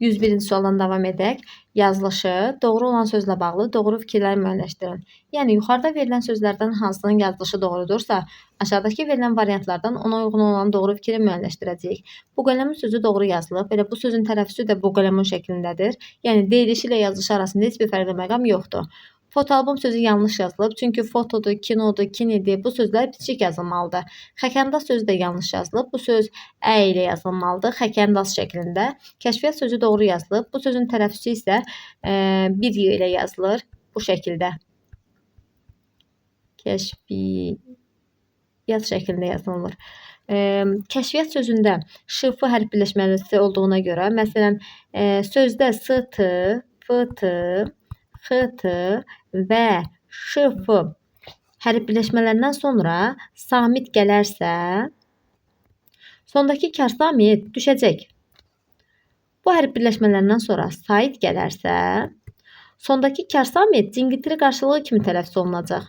101-ci sualdan davam edək. Yazılışı doğru olan sözlə bağlı doğru fikirləri müəyyənləşdirin. Yəni yuxarıda verilən sözlərdən hansının yazılışı doğrudursa, aşağıdakı verilən variantlardan ona uyğun olan doğru fikri müəyyənləşdirəcəyik. Buqələmun sözü doğru yazılıb. Elə bu sözün tələffüzü də buqələmun şəklindədir. Yəni deyilişi ilə yazılışı arasında heç bir fərqli məqam yoxdur. Fotoalbom sözü yanlış yazılıb. Çünki fotodur, kinodur, kinidir. Bu sözlər bitişik yazılmalıdır. Xəkəndaz sözü də yanlış yazılıb. Bu söz ə ilə yazılmalıdır. Xəkəndaz şəklində. Kəşfiyyat sözü doğru yazılıb. Bu sözün tələffüzü isə bir y ilə yazılır. Bu şəkildə. Kəşfiyyat şəklində yazılır. Kəşfiyyat sözündə ş, f hərf birləşməsi olduğuna görə, məsələn, sözdə s, t, f, t, x, t və ş, f hərf birləşmələrindən sonra samit gələrsə, sondakı kar samit düşəcək. Bu hərf birləşmələrindən sonra sait gələrsə, sondakı kar samit cingiltili qarşılığı kimi tələffüz olunacaq.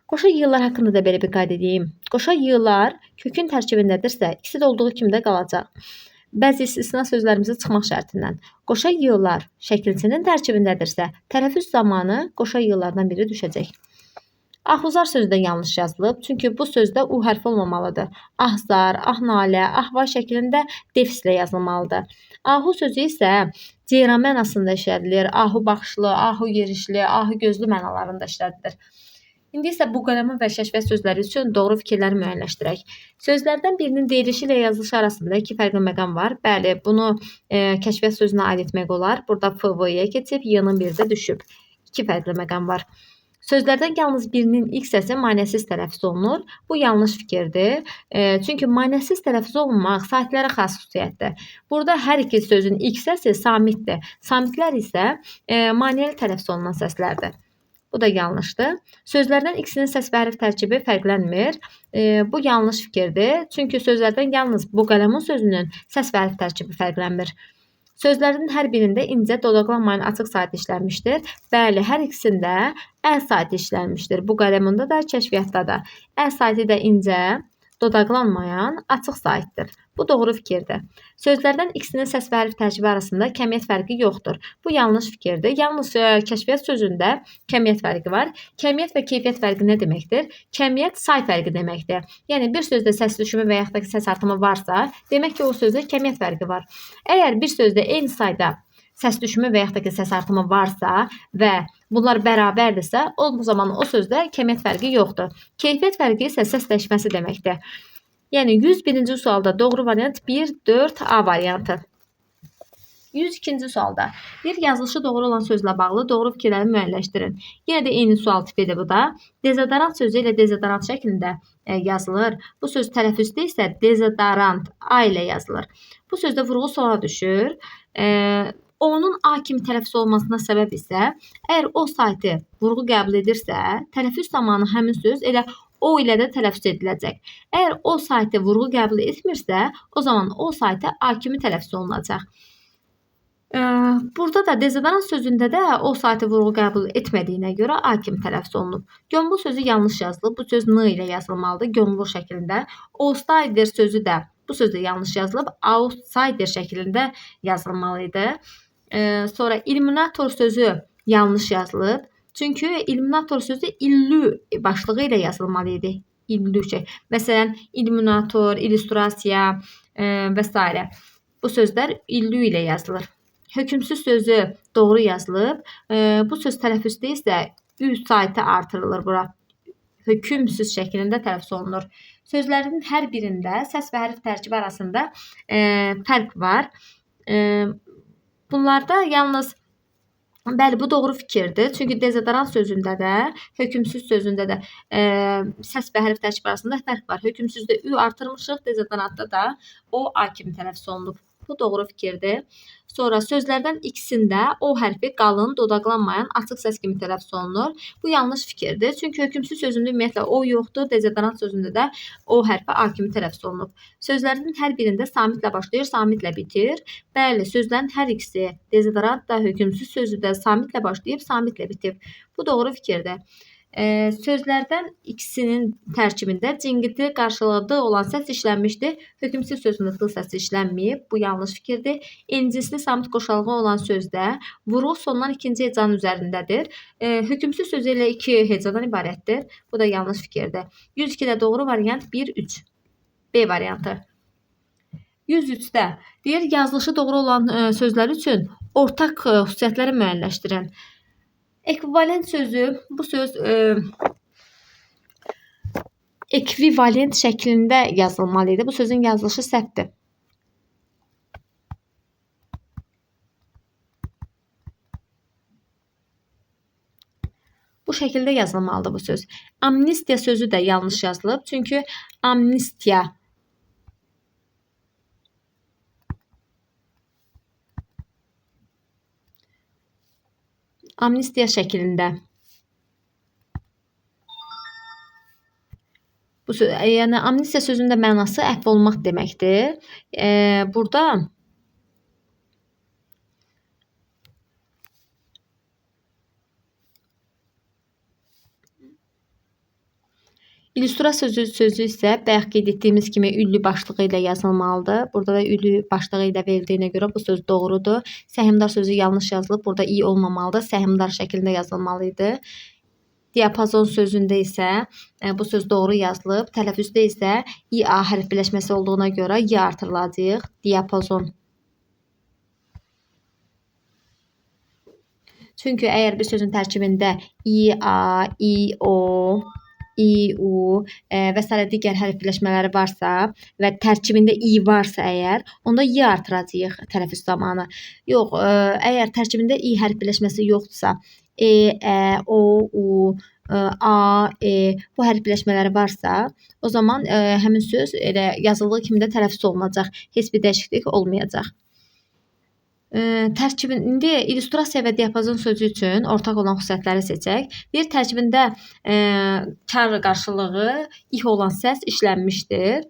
Qoşa yığlar haqqında da belə bir qeyd edeyim. Qoşa yığlar kökün tərkibindədirsə, ikisi də olduğu kimi də qalacaq. Bəzi istisna sözlərimizi çıxmaq şərtindən. Qoşa yığlar şəkilçinin tərkibindədirsə, tələffüz zamanı qoşa yığlardan biri düşəcək. Ahuzar sözü də yanlış yazılıb. Çünki bu sözdə U hərfi olmamalıdır. Ahzar, ahnalə, ahvay şəklində defislə yazılmalıdır. Ahu sözü isə ceyran mənasında işlədilir. Ahu baxışlı, ahu yerişli, ahu gözlü mənalarında işlədilir. İndi isə bu qələmin və kəşfiyyat sözləri üçün doğru fikirləri müəyyənləşdirək. Sözlərdən birinin deyilişi ilə yazılışı arasında iki fərqli məqam var. Bəli, bunu kəşfiyyat sözünə aid etmək olar. Burada F, V-yə keçib, Y-nın biri də düşüb. İki fərqli məqam var. Sözlərdən yalnız birinin ilk səsi manəsiz tələffüz olunur. Bu yanlış fikirdir. Çünki manəsiz tələffüz olunmaq saitlərə xas xüsusiyyətdir. Burada hər iki sözün ilk səsi samitdir. Samitlər isə manəli tələffüz olunan səslərdir. Bu da yanlışdır. Sözlərdən ikisinin səs və hərf tərkibi fərqlənmir. Bu yanlış fikirdir. Çünki sözlərdən yalnız bu qələmun sözünün səs və hərf tərkibi fərqlənmir. Sözlərin hər birində incə dodaqlanmayan açıq sait işlənmişdir. Bəli, hər ikisində əl saiti işlənmişdir. Bu qələmunda da, kəşfiyyatda da. Əl saiti də incə, dodaqlanmayan açıq saitdir. Bu doğru fikirdir. Sözlərdən ikisinin səs və hərf tərkibi arasında kəmiyyət fərqi yoxdur. Bu yanlış fikirdir. Yalnız kəşfiyyat sözündə kəmiyyət fərqi var. Kəmiyyət və keyfiyyət fərqi nə deməkdir? Kəmiyyət say fərqi deməkdir. Yəni bir sözdə səs düşümü və yaxud da ki, səs artımı varsa, demək ki, o sözdə kəmiyyət fərqi var. Əgər bir sözdə eyni sayda səs düşümü və yaxud da ki, səs artımı varsa və bunlar bərabərdirsə, o zaman o sözdə kəmiyyət fərqi yoxdur. Keyfiyyət fərqi isə səs dəyişməsi deməkdir. Yəni 101-ci sualda doğru variant 1, 4, A variantı. 102-ci sualda bir yazılışı doğru olan sözlə bağlı doğru fikirləri müəyyənləşdirin. Yenə də eyni sual tipidir bu da. Dezodorant sözü ilə dezodorant şəklində yazılır. Bu söz tələffüzdə isə dezodorant A ilə yazılır. Bu sözdə vurğu sona düşür. Onun A kimi tələffüz olmasına səbəb isə, əgər o saiti vurğu qəbul edirsə, tələffüz zamanı həmin söz elə O ilə də tələffüz ediləcək. Əgər o saiti vurğu qəbul etmirsə, o zaman o saiti A kimi tələffüz olunacaq. Burada da dezodorant sözündə də o saiti vurğu qəbul etmədiyinə görə A kimi tələffüz olunub. Gömbul sözü yanlış yazılıb. Bu söz N ilə yazılmalıdır, gömbul şəklində. Outsider sözü də, bu söz də yanlış yazılıb. Outsider şəklində yazılmalı idi. Sonra illuminator sözü yanlış yazılıb. Çünki illuminator sözü illü başlığı ilə yazılmalı idi. İllü şey. Məsələn, illuminator, illüstrasiya və s. Bu sözlər illü ilə yazılır. Hökmsüz sözü doğru yazılıb. Bu söz tələffüzdə isə ü saiti artırılır bura. Hökmsüz şəklində tələffüz olunur. Sözlərin hər birində səs və hərf tərkibi arasında fərq var. Bunlarda yalnız bəli, bu doğru fikirdir. Çünki dezodorant sözündə də, hökmsüz sözündə də səs və hərf tərkibi arasında fərq var. Hökmsüzdə ü artırmışıq, dezodorantda da o A kimi tələffüz olunub. Bu doğru fikirdir. Sonra sözlərdən ikisində O hərfi qalın, dodaqlanmayan açıq səs kimi tələffüz olunur. Bu yanlış fikirdir. Çünki hökmsüz sözündə ümumiyyətlə O yoxdur. Dezodorant sözündə də O hərfi A kimi tələffüz olunub. Sözlərin hər birində samitlə başlayır, samitlə bitir. Bəli, sözlərin hər ikisi dezodorant da, hökmsüz sözü də samitlə başlayıb, samitlə bitib. Bu doğru fikirdir. Sözlərdən ikisinin tərkibində cingilti qarşılığı D olan səs işlənmişdir. Hökmsüz sözündə D səsi işlənməyib. Bu yanlış fikirdir. Eynicinsi samit qoşalığı olan sözdə vurğu sondan ikinci hecanın üzərindədir. Hökmsüz sözü elə iki hecadan ibarətdir. Bu da yanlış fikirdir. 102-də doğru variant 1-3. B variantı. 103-də deyir, yazılışı doğru olan sözlər üçün ortaq xüsusiyyətləri müəyyənləşdirin. Ekvivalent sözü, bu söz ekvivalent şəklində yazılmalı idi. Bu sözün yazılışı səhvdir. Bu şəkildə yazılmalıdır bu söz. Amnistiya sözü də yanlış yazılıb. Çünki amnistiya amnistiya şəklində. Bu söz, yəni amnistiya sözünün də mənası əfv olmaq deməkdir. Burada illüstrasiya sözü isə bayaq qeyd etdiyimiz kimi üllü başlığı ilə yazılmalıdır. Burada da üllü başlığı ilə verildiyinə görə bu söz doğrudur. Səhmdar sözü yanlış yazılıb. Burada i olmamalıdır. Səhmdar şəklində yazılmalı idi. Diapazon sözündə isə bu söz doğru yazılıb. Tələffüzdə isə i-a hərf birləşməsi olduğuna görə y artırılacaq. Diapazon. Çünki əgər bir sözün tərkibində i, a, i, o, i, u və sairə digər hərf birləşmələri varsa və tərkibində i varsa əgər, onda y artıracağıq tələffüz zamanı. Yox, əgər tərkibində i hərf birləşməsi yoxdursa, e, ə, o, u, a, e bu hərf birləşmələri varsa, o zaman həmin söz elə yazıldığı kimi də tələffüz olunacaq. Heç bir dəyişiklik olmayacaq. Tərkibində illüstrasiya və diapazon sözü üçün ortaq olan xüsusiyyətləri seçək. Deyir, tərkibində kar qarşılığı ih olan səs işlənmişdir.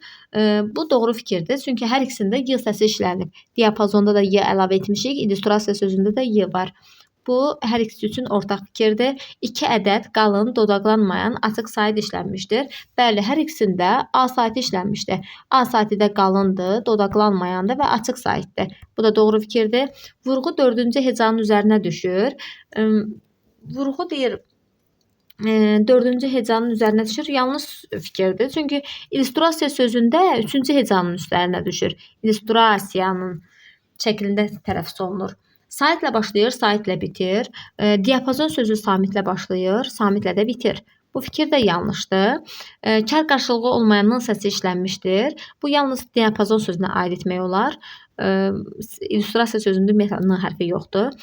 Bu doğru fikirdir. Çünki hər ikisində y səsi işlənib. Diapazonda da y əlavə etmişik, illüstrasiya sözündə də y var. Bu, hər ikisi üçün ortaq fikirdir. 2 ədəd qalın, dodaqlanmayan açıq sait işlənmişdir. Bəli, hər ikisində A saiti işlənmişdir. A saiti də qalındır, dodaqlanmayandır və açıq saitdir. Bu da doğru fikirdir. Vurğu 4-cü hecanın üzərinə düşür. Vurğu deyir, 4-cü hecanın üzərinə düşür. Yanlış fikirdir. Çünki illüstrasiya sözündə 3-cü hecanın üzərinə düşür. İllüstrasiyanın şəklində tələffüz olunur. Saitlə başlayır, saitlə bitir. Diapazon sözü samitlə başlayır, samitlə də bitir. Bu fikir də yanlışdır. Kar qarşılığı olmayan n səsi işlənmişdir. Bu yalnız diapazon sözünə aid etmək olar. İllüstrasiya sözündə ümumiyyətlə n hərfi yoxdur.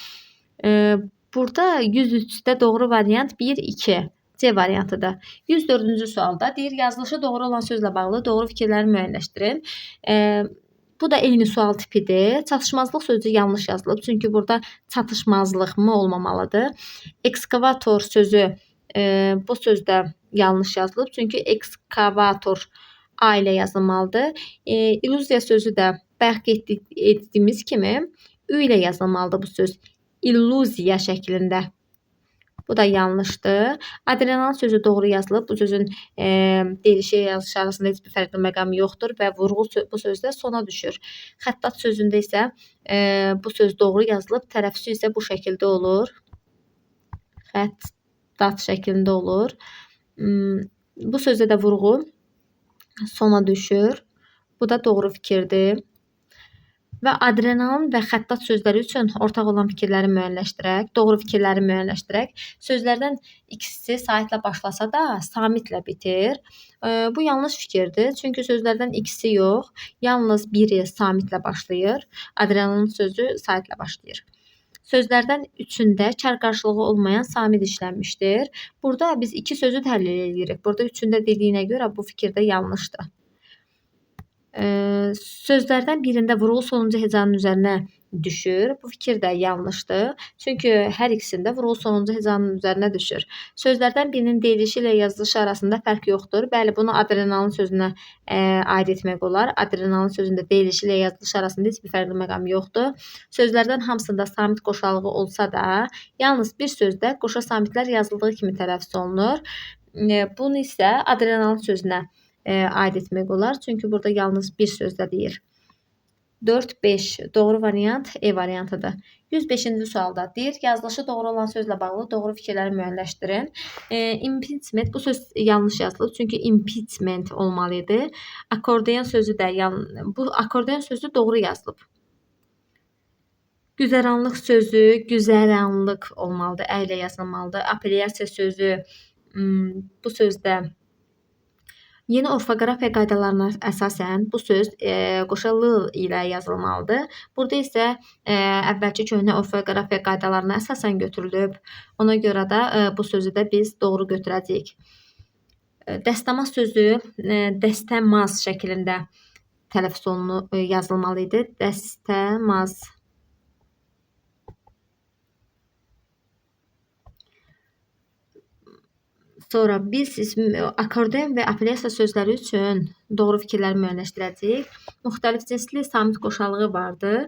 Burada 103-də doğru variant 1, 2. C variantıdır. 104-cü sualda deyir, yazılışı doğru olan sözlə bağlı doğru fikirləri müəyyənləşdirin. Bu da eyni sual tipidir. Çatışmazlıq sözü yanlış yazılıb. Çünki burada çatışmazlıq mı olmamalıdır. Ekskavator sözü bu sözdə yanlış yazılıb. Çünki ekskavator A ilə yazılmalıdır. İllüziya sözü də bayaq qeyd etdiyimiz kimi Ü ilə yazılmalıdır bu söz. İllüziya şəklində. Bu da yanlışdır. Adrenalin sözü doğru yazılıb. Bu sözün deyilişi yazılışı arasında heç bir fərqli məqam yoxdur və vurğu bu sözdə sona düşür. Xəttat sözündə isə bu söz doğru yazılıb. Tələffüzü isə bu şəkildə olur. Xəttat şəklində olur. Bu sözdə də vurğu sona düşür. Bu da doğru fikirdir. Və adrenalin və xəttat sözləri üçün ortaq olan fikirləri müəyyənləşdirək, doğru fikirləri müəyyənləşdirək. Sözlərdən ikisi saitlə başlasa da samitlə bitir. Bu yanlış fikirdir. Çünki sözlərdən ikisi yox, yalnız biri samitlə başlayır. Adrenalin sözü saitlə başlayır. Sözlərdən üçündə kar qarşılığı olmayan samit işlənmişdir. Burada biz iki sözü təhlil edirik. Burada üçündə dediyinə görə bu fikir də yanlışdır. Sözlərdən birində vurğu sonuncu hecanın üzərinə düşür. Bu fikir də yanlışdır. Çünki hər ikisində vurğu sonuncu hecanın üzərinə düşür. Sözlərdən birinin deyilişi ilə yazılışı arasında fərq yoxdur. Bəli, bunu adrenalin sözünə aid etmək olar. Adrenalin sözündə deyilişi ilə yazılışı arasında heç bir fərqli məqam yoxdur. Sözlərdən hamısında samit qoşalığı olsa da, yalnız bir sözdə qoşa samitlər yazıldığı kimi tələffüz olunur. Bunu isə adrenalin sözünə aid etmək olar. Çünki burada yalnız bir sözdə deyir. 4, 5 doğru variant E variantıdır. 105-ci sualda deyir, yazılışı doğru olan sözlə bağlı doğru fikirləri müəyyənləşdirin. Impeachment, bu söz yanlış yazılıb, çünki impeachment olmalı idi. Akordeon sözü də, bu akordeon sözü doğru yazılıb. Güzəranlıq sözü güzəranlıq olmalıdır, ə ilə yazılmalıdır. Apellyasiya sözü bu sözdə yeni orfoqrafiya qaydalarına əsasən bu söz qoşa L ilə yazılmalıdır. Burada isə əvvəlki köhnə orfoqrafiya qaydalarına əsasən götürülüb. Ona görə də bu sözü də biz doğru götürəcəyik. Dəstəmaz sözü dəstəmaz şəklində tələffüz olunur, yazılmalı idi. Dəstəmaz. Sonra biz akordeon və apellyasiya sözləri üçün doğru fikirləri müəyyənləşdirəcəyik. Müxtəlif cinsli samit qoşalığı vardır.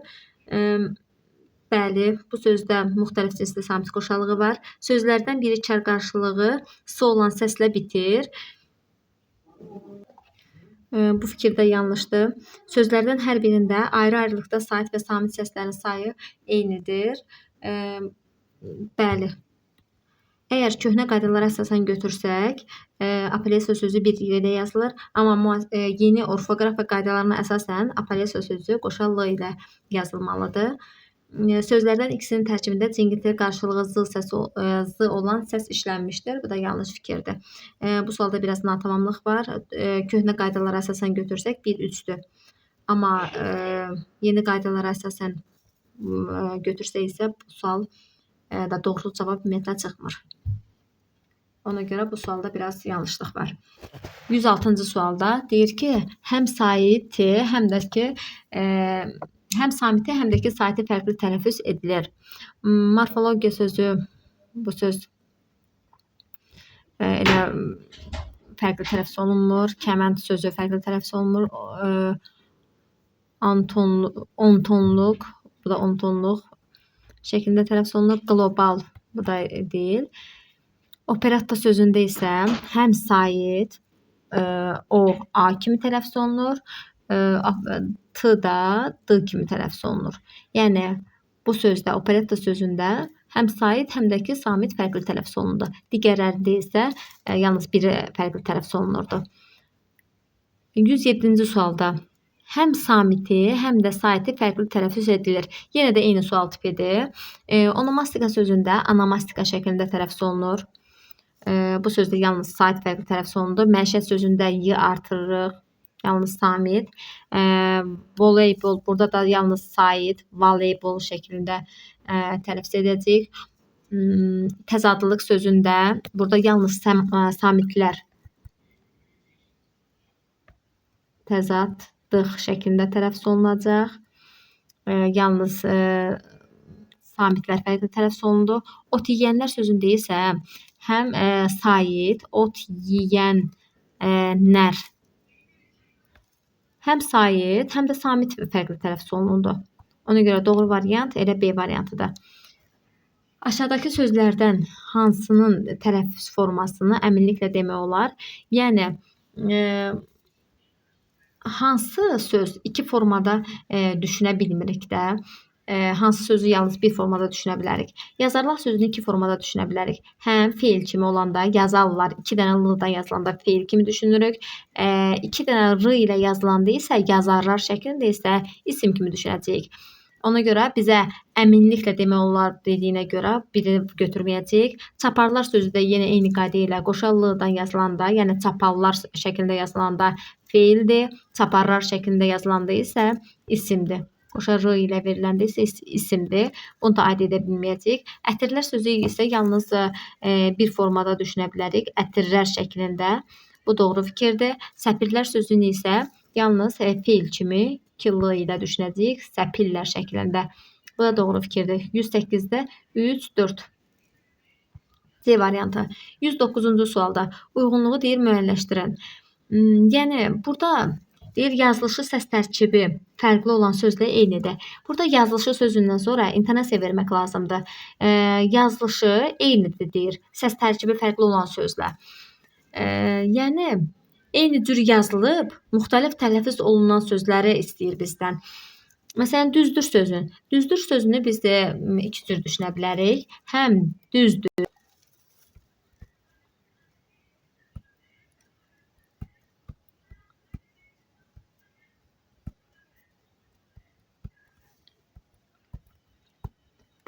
Bəli, bu sözdə müxtəlif cinsli samit qoşalığı var. Sözlərdən biri kər qarşılığı S olan səslə bitir. Bu fikir də yanlışdır. Sözlərdən hər birində ayrı-ayrılıqda sait və samit səslərin sayı eynidir. Bəli. Əgər köhnə qaydalara əsasən götürsək, apellyasiya sözü bir ilə yazılır, amma yeni orfoqrafiya qaydalarına əsasən apellyasiya sözü qoşa L ilə yazılmalıdır. Sözlərdən ikisinin tərkibində cingilti qarşılığı Z səsi, Z olan səs işlənmişdir. Bu da yanlış fikirdir. Bu sualda biraz natamamlıq var. Köhnə qaydalara əsasən götürsək 1-3-dür. Amma yeni qaydalara əsasən götürsək isə bu sual da doğru cavab ümumiyyətlə çıxmır. Ona görə bu sualda biraz yanlışlıq var. 106-cı sualda deyir ki, həm saiti, həm də ki, həm samiti, həm də ki, saiti fərqli tələffüz edilir. Morfologiya sözü, bu söz elə fərqli tələffüz olunmur. Kəmənd sözü fərqli tələffüz olunmur. Ontonluq, bu da ontonluq şəklində tələffüz olunur. Qlobal, bu da deyil. Operatta sözündə isə həm sait, O, A kimi tələffüz olunur, T da D kimi tələffüz olunur. Yəni, bu sözdə, operetta sözündə həm sait, həm də ki, samit fərqli tələffüz olunurdu. Digərlərində isə yalnız biri fərqli tələffüz olunurdu. 107-ci sualda həm samiti, həm də saiti fərqli tələffüz edilir. Yenə də eyni sual tipidir. Onomastika sözündə anomastika şəklində tələffüz olunur. Bu sözdə yalnız sait fərqli tələffüz olundu. Məişət sözündə y artırırıq, yalnız samit. Voleybol, burada da yalnız sait, voleybol şəklində tələffüz edəcəyik. Təzadlılıq sözündə burada yalnız samitlər təzadlıq şəklində tələffüz olunacaq. Yalnız samitlər fərqli tələffüz olundu. Ot yeyənlər sözündə isə həm sait, ot yeyənlər, həm sait, həm də samit fərqli tələffüz olundu. Ona görə doğru variant elə B variantıdır. Aşağıdakı sözlərdən hansının tələffüz formasını əminliklə demək olar? Yəni, hansı söz iki formada düşünə bilmirik də? Hansı sözü yalnız bir formada düşünə bilərik? Yazarlar sözünü iki formada düşünə bilərik. Həm feil kimi olanda yazarlar, iki dənə L-dan yazılanda feil kimi düşünürük. İki dənə R ilə yazılanda isə yazarlar şəklində isə isim kimi düşünəcəyik. Ona görə bizə əminliklə demək olar dediyinə görə birini götürməyəcəyik. Çaparlar sözü də yenə eyni qayda ilə qoşa L-dan yazılanda, yəni çaparlar şəklində yazılanda feildir, çaparlar şəklində yazılanda isə isimdir. Qoşa R ilə veriləndə isə isimdir. Bunu da aid edə bilməyəcəyik. Ətirlər sözü isə yalnız bir formada düşünə bilərik. Ətirlər şəklində. Bu doğru fikirdir. Səpirlər sözünü isə yalnız feil kimi 2 L ilə düşünəcəyik. Səpirlər şəklində. Bu da doğru fikirdir. 108-də 3, 4. C variantı. 109-cu sualda uyğunluğu deyir müəyyənləşdirin. Yəni burada deyir yazılışı səs tərkibi fərqli olan sözlə eynidir. Burada yazılışı sözündən sonra intonasiya vermək lazımdır. Yazılışı eynidir deyir. Səs tərkibi fərqli olan sözlə. Yəni eyni cür yazılıb müxtəlif tələffüz olunan sözləri istəyir bizdən. Məsələn, düzdür sözün. Düzdür sözünü biz də iki cür düşünə bilərik. Həm düzdür,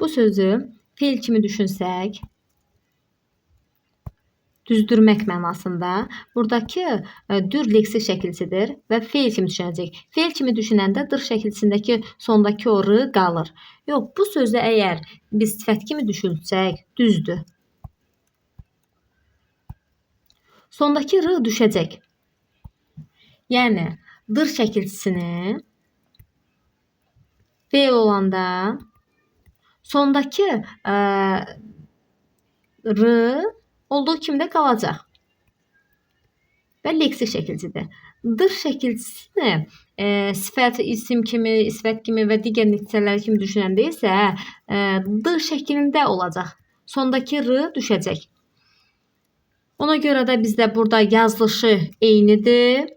bu sözü feil kimi düşünsək, düzdürmək mənasında buradakı dür leksik şəkilçidir və feil kimi düşünəcək. Feil kimi düşünəndə dır şəkilçisindəki sondakı o r qalır. Yox, bu sözü əgər biz sifət kimi düşünsək, düzdür. Sondakı r düşəcək. Yəni, dır şəkilçisini feil olanda sondakı r olduğu kimi də qalacaq və leksik şəkilçidir. Dır şəkilçisini sifət, isim kimi, sifət kimi və digər neticələri kimi düşünəndə isə d şəklində olacaq. Sondakı r düşəcək. Ona görə də bizdə burada yazılışı eynidir.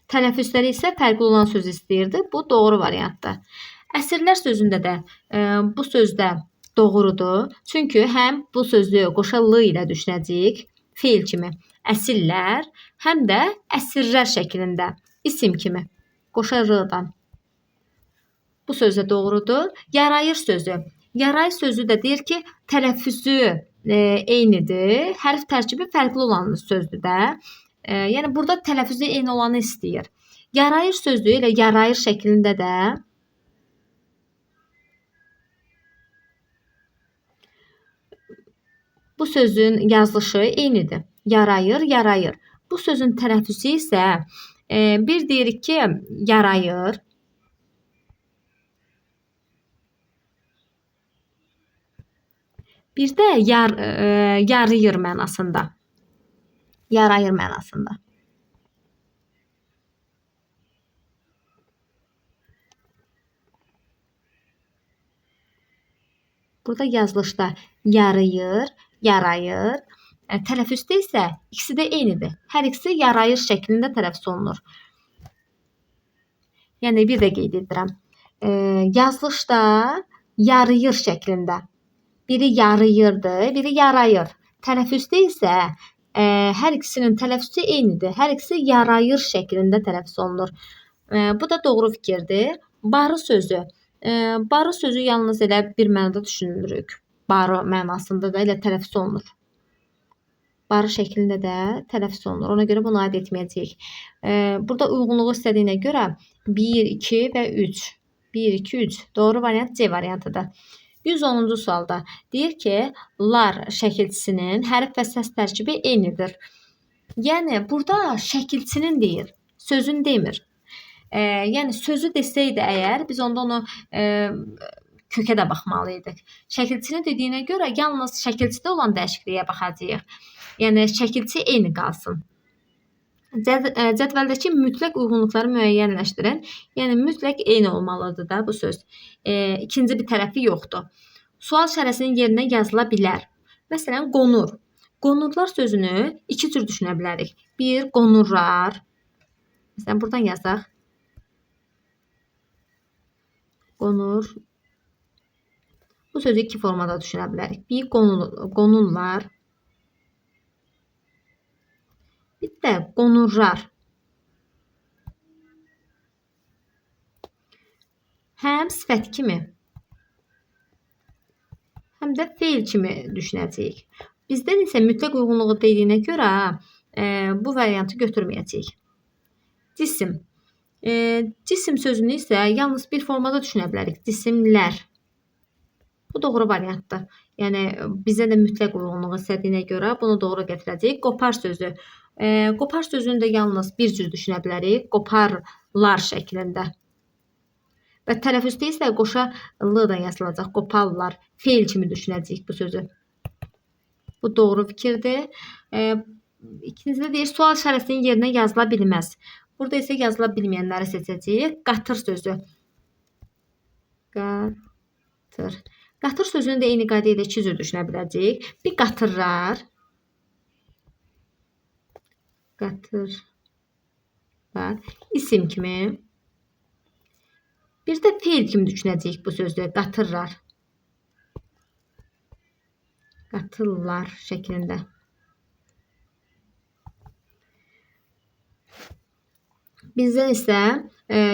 Tələffüzləri isə fərqli olan söz istəyirdi. Bu doğru variantdır. Əsrlər sözündə də bu sözdə doğrudur. Çünki həm bu sözü qoşa l ilə düşünəcəyik, feil kimi əsirlər, həm də əsrlər şəklində isim kimi qoşa r-dan. Bu söz də doğrudur. Yarayır sözü. Yarayır sözü də deyir ki, tələffüzü eynidir. Hərf tərkibi fərqli olan sözdür də. Yəni burada tələffüzü eyni olanı istəyir. Yarayır sözü elə yarayır şəklində də bu sözün yazılışı eynidir. Yarayır, yarayır. Bu sözün tələffüzü isə bir deyirik ki, yarayır. Bir də yarayır mənasında. Yarayır mənasında. Burada yazılışda yarayır, yarayır. Tələffüzdə isə ikisi də eynidir. Hər ikisi yarayır şəklində tələffüz olunur. Yəni bir də qeyd edirəm. Yazılışda yarayır şəklində. Biri yarayırdı, biri yarayır. Tələffüzdə isə hər ikisinin tələffüzü eynidir. Hər ikisi yarayır şəklində tələffüz olunur. Bu da doğru fikirdir. Barı sözü. Barı sözü yalnız elə bir mənada düşünürük. Barı mənasında da elə tələffüz olunur. Barı şəklində də tələffüz olunur. Ona görə bunu aid etməyəcəyik. Burada uyğunluğu istədiyinə görə 1, 2 və 3. 1, 2, 3. Doğru variant C variantıdır. 110-cu sualda deyir ki, lar şəkilçisinin hərf və səs tərkibi eynidir. Yəni, burada şəkilçinin deyir, sözün demir. Yəni, sözü desəydi əgər, biz onda onu kökə də baxmalı idik. Şəkilçini dediyinə görə yalnız şəkilçidə olan dəyişikliyə baxacağıq. Yəni, şəkilçi eyni qalsın. Cədvəldəki mütləq uyğunluqları müəyyənləşdirin. Yəni, mütləq eyni olmalıdır da bu söz. İkinci bir tərəfi yoxdur. Sual işarəsinin yerinə yazıla bilər. Məsələn, qonur. Qonurlar sözünü iki cür düşünə bilərik. Bir, qonurlar. Məsələn, buradan yazaq. Qonur. Bu sözü iki formada düşünə bilərik. Bir, qonurlar. Bir də qonurlar. Həm sifət kimi, həm də feil kimi düşünəcəyik. Bizdən isə mütləq uyğunluğu dediyinə görə bu variantı götürməyəcəyik. Cisim. Cisim sözünü isə yalnız bir formada düşünə bilərik. Cisimlər. Bu doğru variantdır. Yəni, bizə də mütləq uyğunluğu istədiyinə görə bunu doğru gətirəcəyik. Qopar sözü. Qopar sözünü də yalnız bir cür düşünə bilərik. Qoparlar şəklində. Və tələffüzdə isə qoşa l-dan yazılacaq. Qoparlar. Feil kimi düşünəcəyik bu sözü. Bu doğru fikirdir. İkincidə deyir, sual işarəsinin yerinə yazıla bilməz. Burada isə yazıla bilməyənləri seçəcəyik. Qatır sözü. Qatır. Qatır sözünü də eyni qayda ilə iki cür düşünə biləcəyik. Bir qatırlar. Qatırlar. İsim kimi. Bir də feil kimi düşünəcəyik bu sözü. Qatırlar. Qatırlar şəklində. Bizdən isə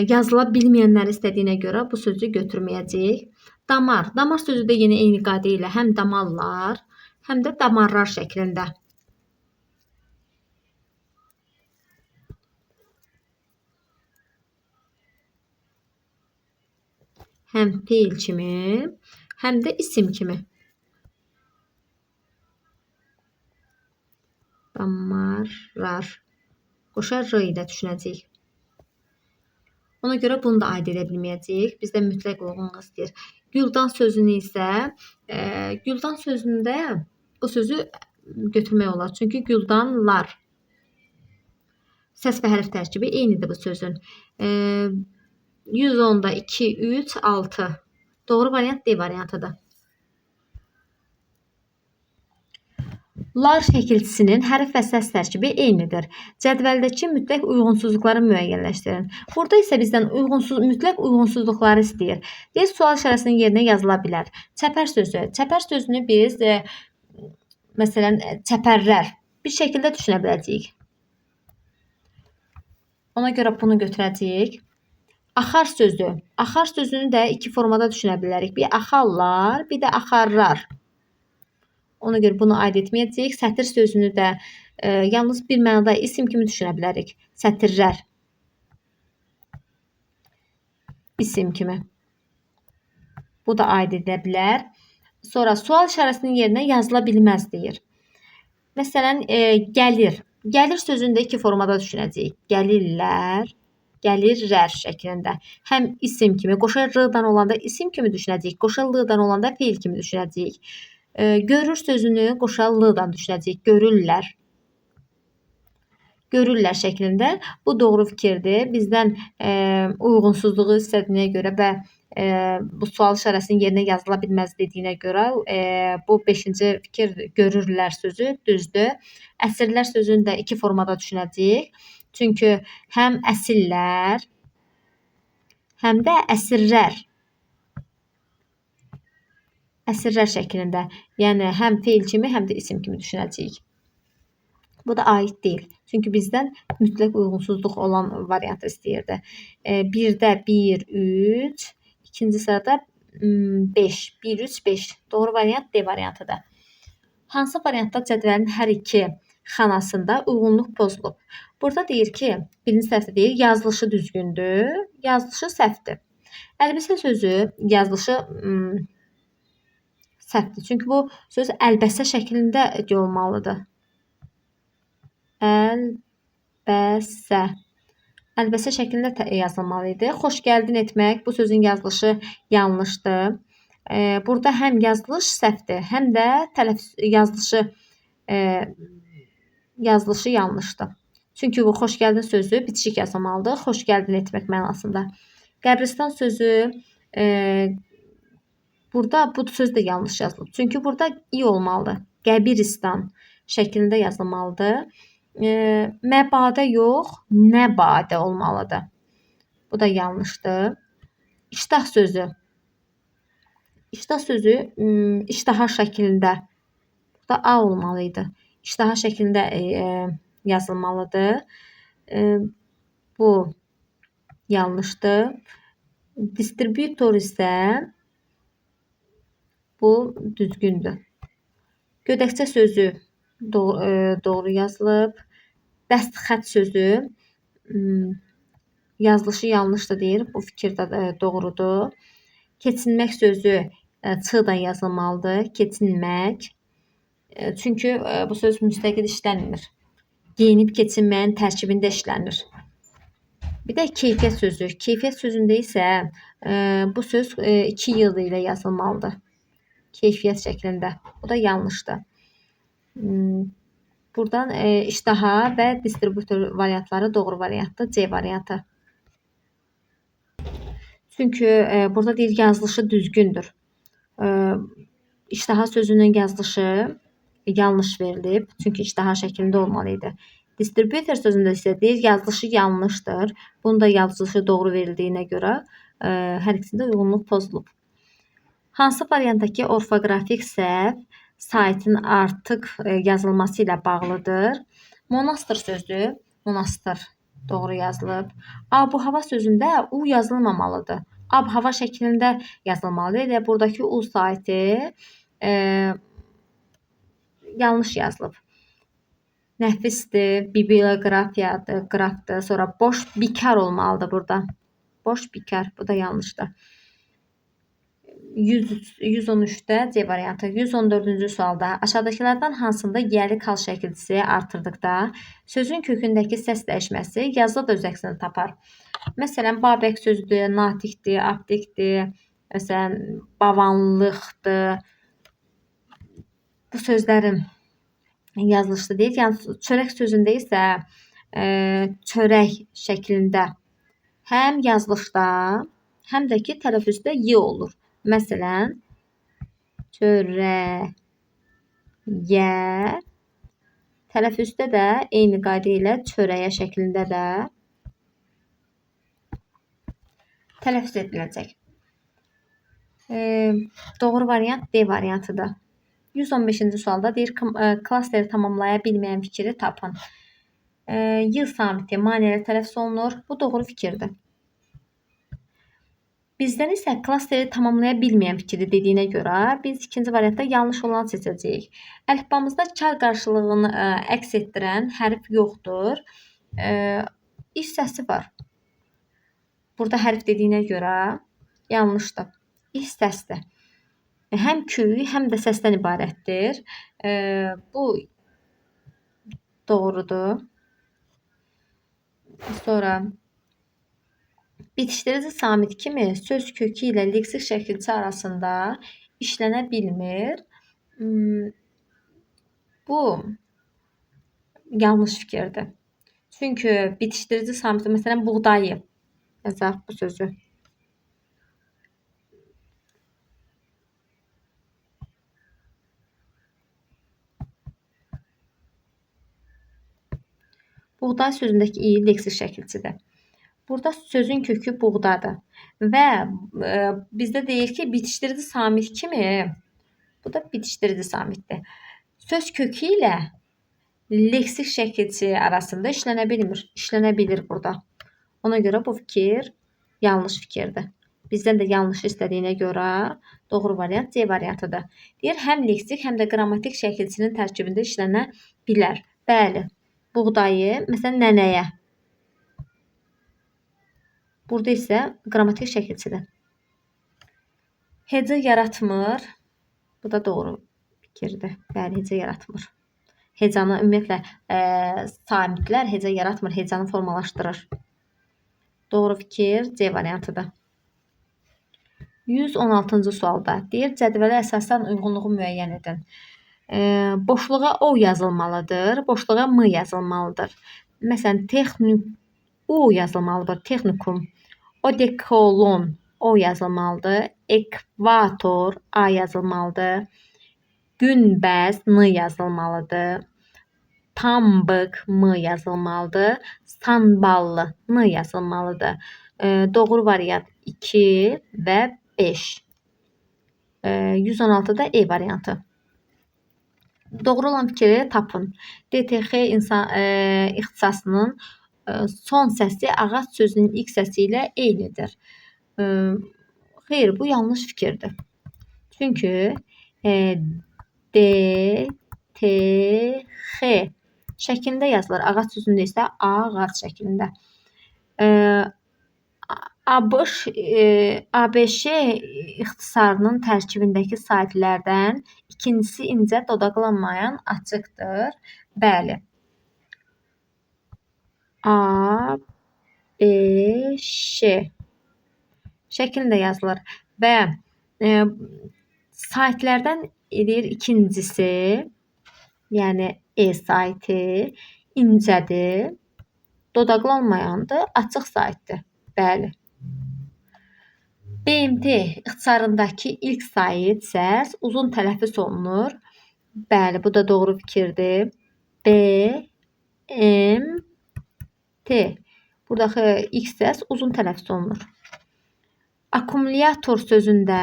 yazıla bilməyənləri istədiyinə görə bu sözü götürməyəcəyik. Damar. Damar sözü də yenə eyni qayda ilə həm damarlar, həm də damarlar şəklində. Həm feil kimi, həm də isim kimi. Damarlar. Qoşa R ilə düşünəcəyik. Ona görə bunu da aid edə bilməyəcəyik. Bizdə mütləq uyğunluq istəyir. Güldan sözünü isə, güldan sözündə bu sözü götürmək olar. Çünki güldanlar. Səs və hərf tərkibi eynidir bu sözün. 110-da 2, 3, 6. Doğru variant D variantıdır. Lar şəkilçisinin hərf və səs tərkibi eynidir. Cədvəldəki mütləq uyğunsuzluqları müəyyənləşdirin. Burada isə bizdən mütləq uyğunsuzluqları istəyir. Deyir, sual işarəsinin yerinə yazıla bilər. Çəpər sözü. Çəpər sözünü biz, məsələn, çəpərlər bir şəkildə düşünə biləcəyik. Ona görə bunu götürəcəyik. Axar sözü. Axar sözünü də iki formada düşünə bilərik. Bir axarlar, bir də axarlar. Ona görə bunu aid etməyəcəyik. Sətir sözünü də yalnız bir mənada isim kimi düşünə bilərik. Sətirlər. İsim kimi. Bu da aid edilə bilər. Sonra sual işarəsinin yerinə yazıla bilməz deyir. Məsələn, gəlir. Gəlir sözünü də iki formada düşünəcəyik. Gəlirlər, gəlirlər şəklində. Həm isim kimi, qoşa r-dan olanda isim kimi düşünəcəyik. Qoşa l-dan olanda feil kimi düşünəcəyik. Görür sözünü qoşa l-dan düşünəcəyik. Görürlər. Görürlər şəklində. Bu doğru fikirdir. Bizdən uyğunsuzluğu istədiyinə görə və bu sual işarəsinin yerinə yazıla bilməz dediyinə görə bu 5-ci fikir görürlər sözü düzdür. Əsrlər sözünü də iki formada düşünəcəyik. Çünki həm əsirlər, həm də əsrlər. Əsrlər şəklində. Yəni, həm feil kimi, həm də isim kimi düşünəcəyik. Bu da aid deyil. Çünki bizdən mütləq uyğunsuzluq olan variantı istəyirdi. 1-də 1, 3, ikinci sırada 5. 1, 3, 5. Doğru variant D variantıdır. Hansı variantda cədvəlin hər iki xanasında uyğunluq pozulub? Burada deyir ki, birinci səhvdə deyir, yazılışı düzgündür, yazılışı səhvdir. Əlbisə sözü yazılışı səhvdir. Çünki bu söz əlbəsə şəklində olmalıdır. Əlbəsə. Əlbəsə şəklində yazılmalı idi. Xoş gəldin etmək. Bu sözün yazılışı yanlışdır. Burada həm yazılış səhvdir, həm də yazılışı yanlışdır. Çünki bu xoş gəldin sözü bitişik yazılmalıdır. Xoş gəldin etmək mənasında. Qəbristan sözü burada bu söz də yanlış yazılıb. Çünki burada i olmalıdır. Qəbiristan şəklində yazılmalıdır. Məbadə yox, nəbadə olmalıdır. Bu da yanlışdır. İştah sözü. İştah sözü iştaha şəklində. Burada A olmalı idi. İştaha şəklində yazılmalıdır. Bu yanlışdır. Distributor isə bu düzgündür. Gödəkçə sözü doğru yazılıb. Dəstxət sözü yazılışı yanlışdır deyir. Bu fikir də doğrudur. Keçinmək sözü ç-dan yazılmalıdır. Keçinmək. Çünki bu söz müstəqil işlənmir. Geyinib keçinməyin tərkibində işlənir. Bir də keyfiyyət sözü. Keyfiyyət sözündə isə bu söz 2 yıl ilə yazılmalıdır. Keyfiyyət şəklində. Bu da yanlışdır. Buradan iştaha və distributor variantları doğru variantdır. C variantı. Çünki burada deyir yazılışı düzgündür. İştaha sözünün yazılışı yanlış verilib. Çünki iştaha şəklində olmalı idi. Distributor sözündə isə deyir yazılışı yanlışdır. Bunun da yazılışı doğru verildiyinə görə hər ikisində uyğunluq pozulub. Hansı variantdakı orfoqrafik səhv saytın artıq yazılması ilə bağlıdır? Monastır sözü, monastır doğru yazılıb. Ab-hava sözündə u yazılmamalıdır. Ab-hava şəklində yazılmalıdır. Elə buradakı u saytı yanlış yazılıb. Nəfisdir, bibliografiyadır, qrafdır. Sonra boş, bikar olmalıdır burada. Boş, bikar. Bu da yanlışdır. 113-də C variantı. 114-cü sualda aşağıdakılardan hansında yiyəli kal şəkilçisi artırdıqda sözün kökündəki səs dəyişməsi yazıda da öz əksini tapar. Məsələn, Babək sözüdür, natiqdir, aptekdir, məsələn, bavanlıqdır. Bu sözlərin yazılışı deyil. Yəni, çörək sözündə isə çörək şəklində həm yazılışda, həm də ki, tələffüzdə y olur. Məsələn, çörəyə, tələffüzdə də eyni qayda ilə çörəyə şəklində də tələffüz ediləcək. Doğru variant D variantıdır. 115-ci sualda deyir, klasteri tamamlaya bilməyən fikri tapın. Y samiti maneəli tələffüz olunur. Bu doğru fikirdir. Bizdən isə klasteri tamamlaya bilməyən fikri dediyinə görə biz ikinci variantda yanlış olanı seçəcəyik. Əlifbamızda kar qarşılığını əks etdirən hərf yoxdur. İ səsi var. Burada hərf dediyinə görə yanlışdır. İ səsdir. Həm küy, həm də səsdən ibarətdir. Bu doğrudur. Sonra bitişdirici samit kimi söz kökü ilə leksik şəkilçi arasında işlənə bilmir. Bu yanlış fikirdir. Çünki bitişdirici samit, məsələn, buğdayı yazaq bu sözü. Buğday sözündəki i leksik şəkilçidir. Burada sözün kökü buğdadır. Və bizdə deyir ki, bitişdirici samit kimi, bu da bitişdirici samitdir. Söz kökü ilə leksik şəkilçi arasında işlənə bilmir. İşlənə bilir burada. Ona görə bu fikir yanlış fikirdir. Bizdən də yanlış istədiyinə görə doğru variant C variantıdır. Deyir, həm leksik, həm də qrammatik şəkilçinin tərkibində işlənə bilər. Bəli, buğdayı, məsələn, nənəyə. Burada isə qrammatik şəkilçidir. Heca yaratmır. Bu da doğru fikirdir. Bəli, heca yaratmır. Hecanı ümumiyyətlə samitlər heca yaratmır, hecanı formalaşdırır. Doğru fikir C variantıdır. 116-cı sualda deyir, cədvələ əsasən uyğunluğu müəyyən edin. Boşluğa O yazılmalıdır, boşluğa M yazılmalıdır. Məsələn, U yazılmalıdır, texnikum, odekolon O yazılmalıdır, ekvator A yazılmalıdır, günbəz N yazılmalıdır, pambıq M yazılmalıdır, sanballı N yazılmalıdır. Doğru variant 2 və 5. 116-da E variantı. Doğru olan fikri tapın. DTX insan ixtisasının son səsi ağac sözünün ilk səsi ilə eynidir. Xeyr, bu yanlış fikirdir. Çünki D, T, X şəklində yazılır. Ağac sözündə isə ağac şəklində. ABŞ ixtisarının tərkibindəki saitlərdən ikincisi incə dodaqlanmayan açıqdır. Bəli. A, B, Ş şəklində yazılır və saitlərdən deyir ikincisi, yəni E saiti incədir, dodaqlanmayandır, açıq saitdir. Bəli. BMT ixtisarındakı ilk sait səs uzun tələffüz olunur. Bəli, bu da doğru fikirdir. B, M, T. Buradakı ilk səs uzun tələffüz olunur. Akkumulyator sözündə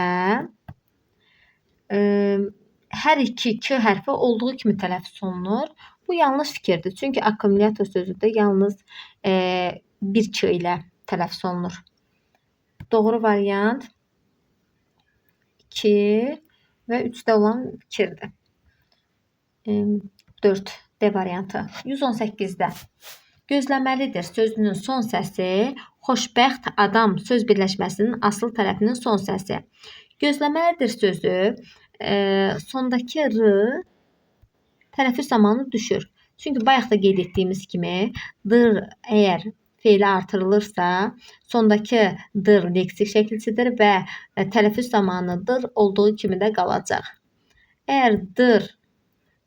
hər iki K hərfi olduğu kimi tələffüz olunur. Bu yanlış fikirdir. Çünki akkumulyator sözü də yalnız bir K ilə tələffüz olunur. Doğru variant 2 və 3-də olan fikirdir. 4 D variantı. 118-də gözləməlidir sözünün son səsi xoşbəxt adam söz birləşməsinin asıl tərəfinin son səsi. Gözləməlidir sözü sondakı R tələffüz zamanı düşür. Çünki bayaq da qeyd etdiyimiz kimi dır əgər feili artırılırsa, sondakı dır leksik şəkilçidir və tələffüz zamanı dır olduğu kimi də qalacaq. Əgər dır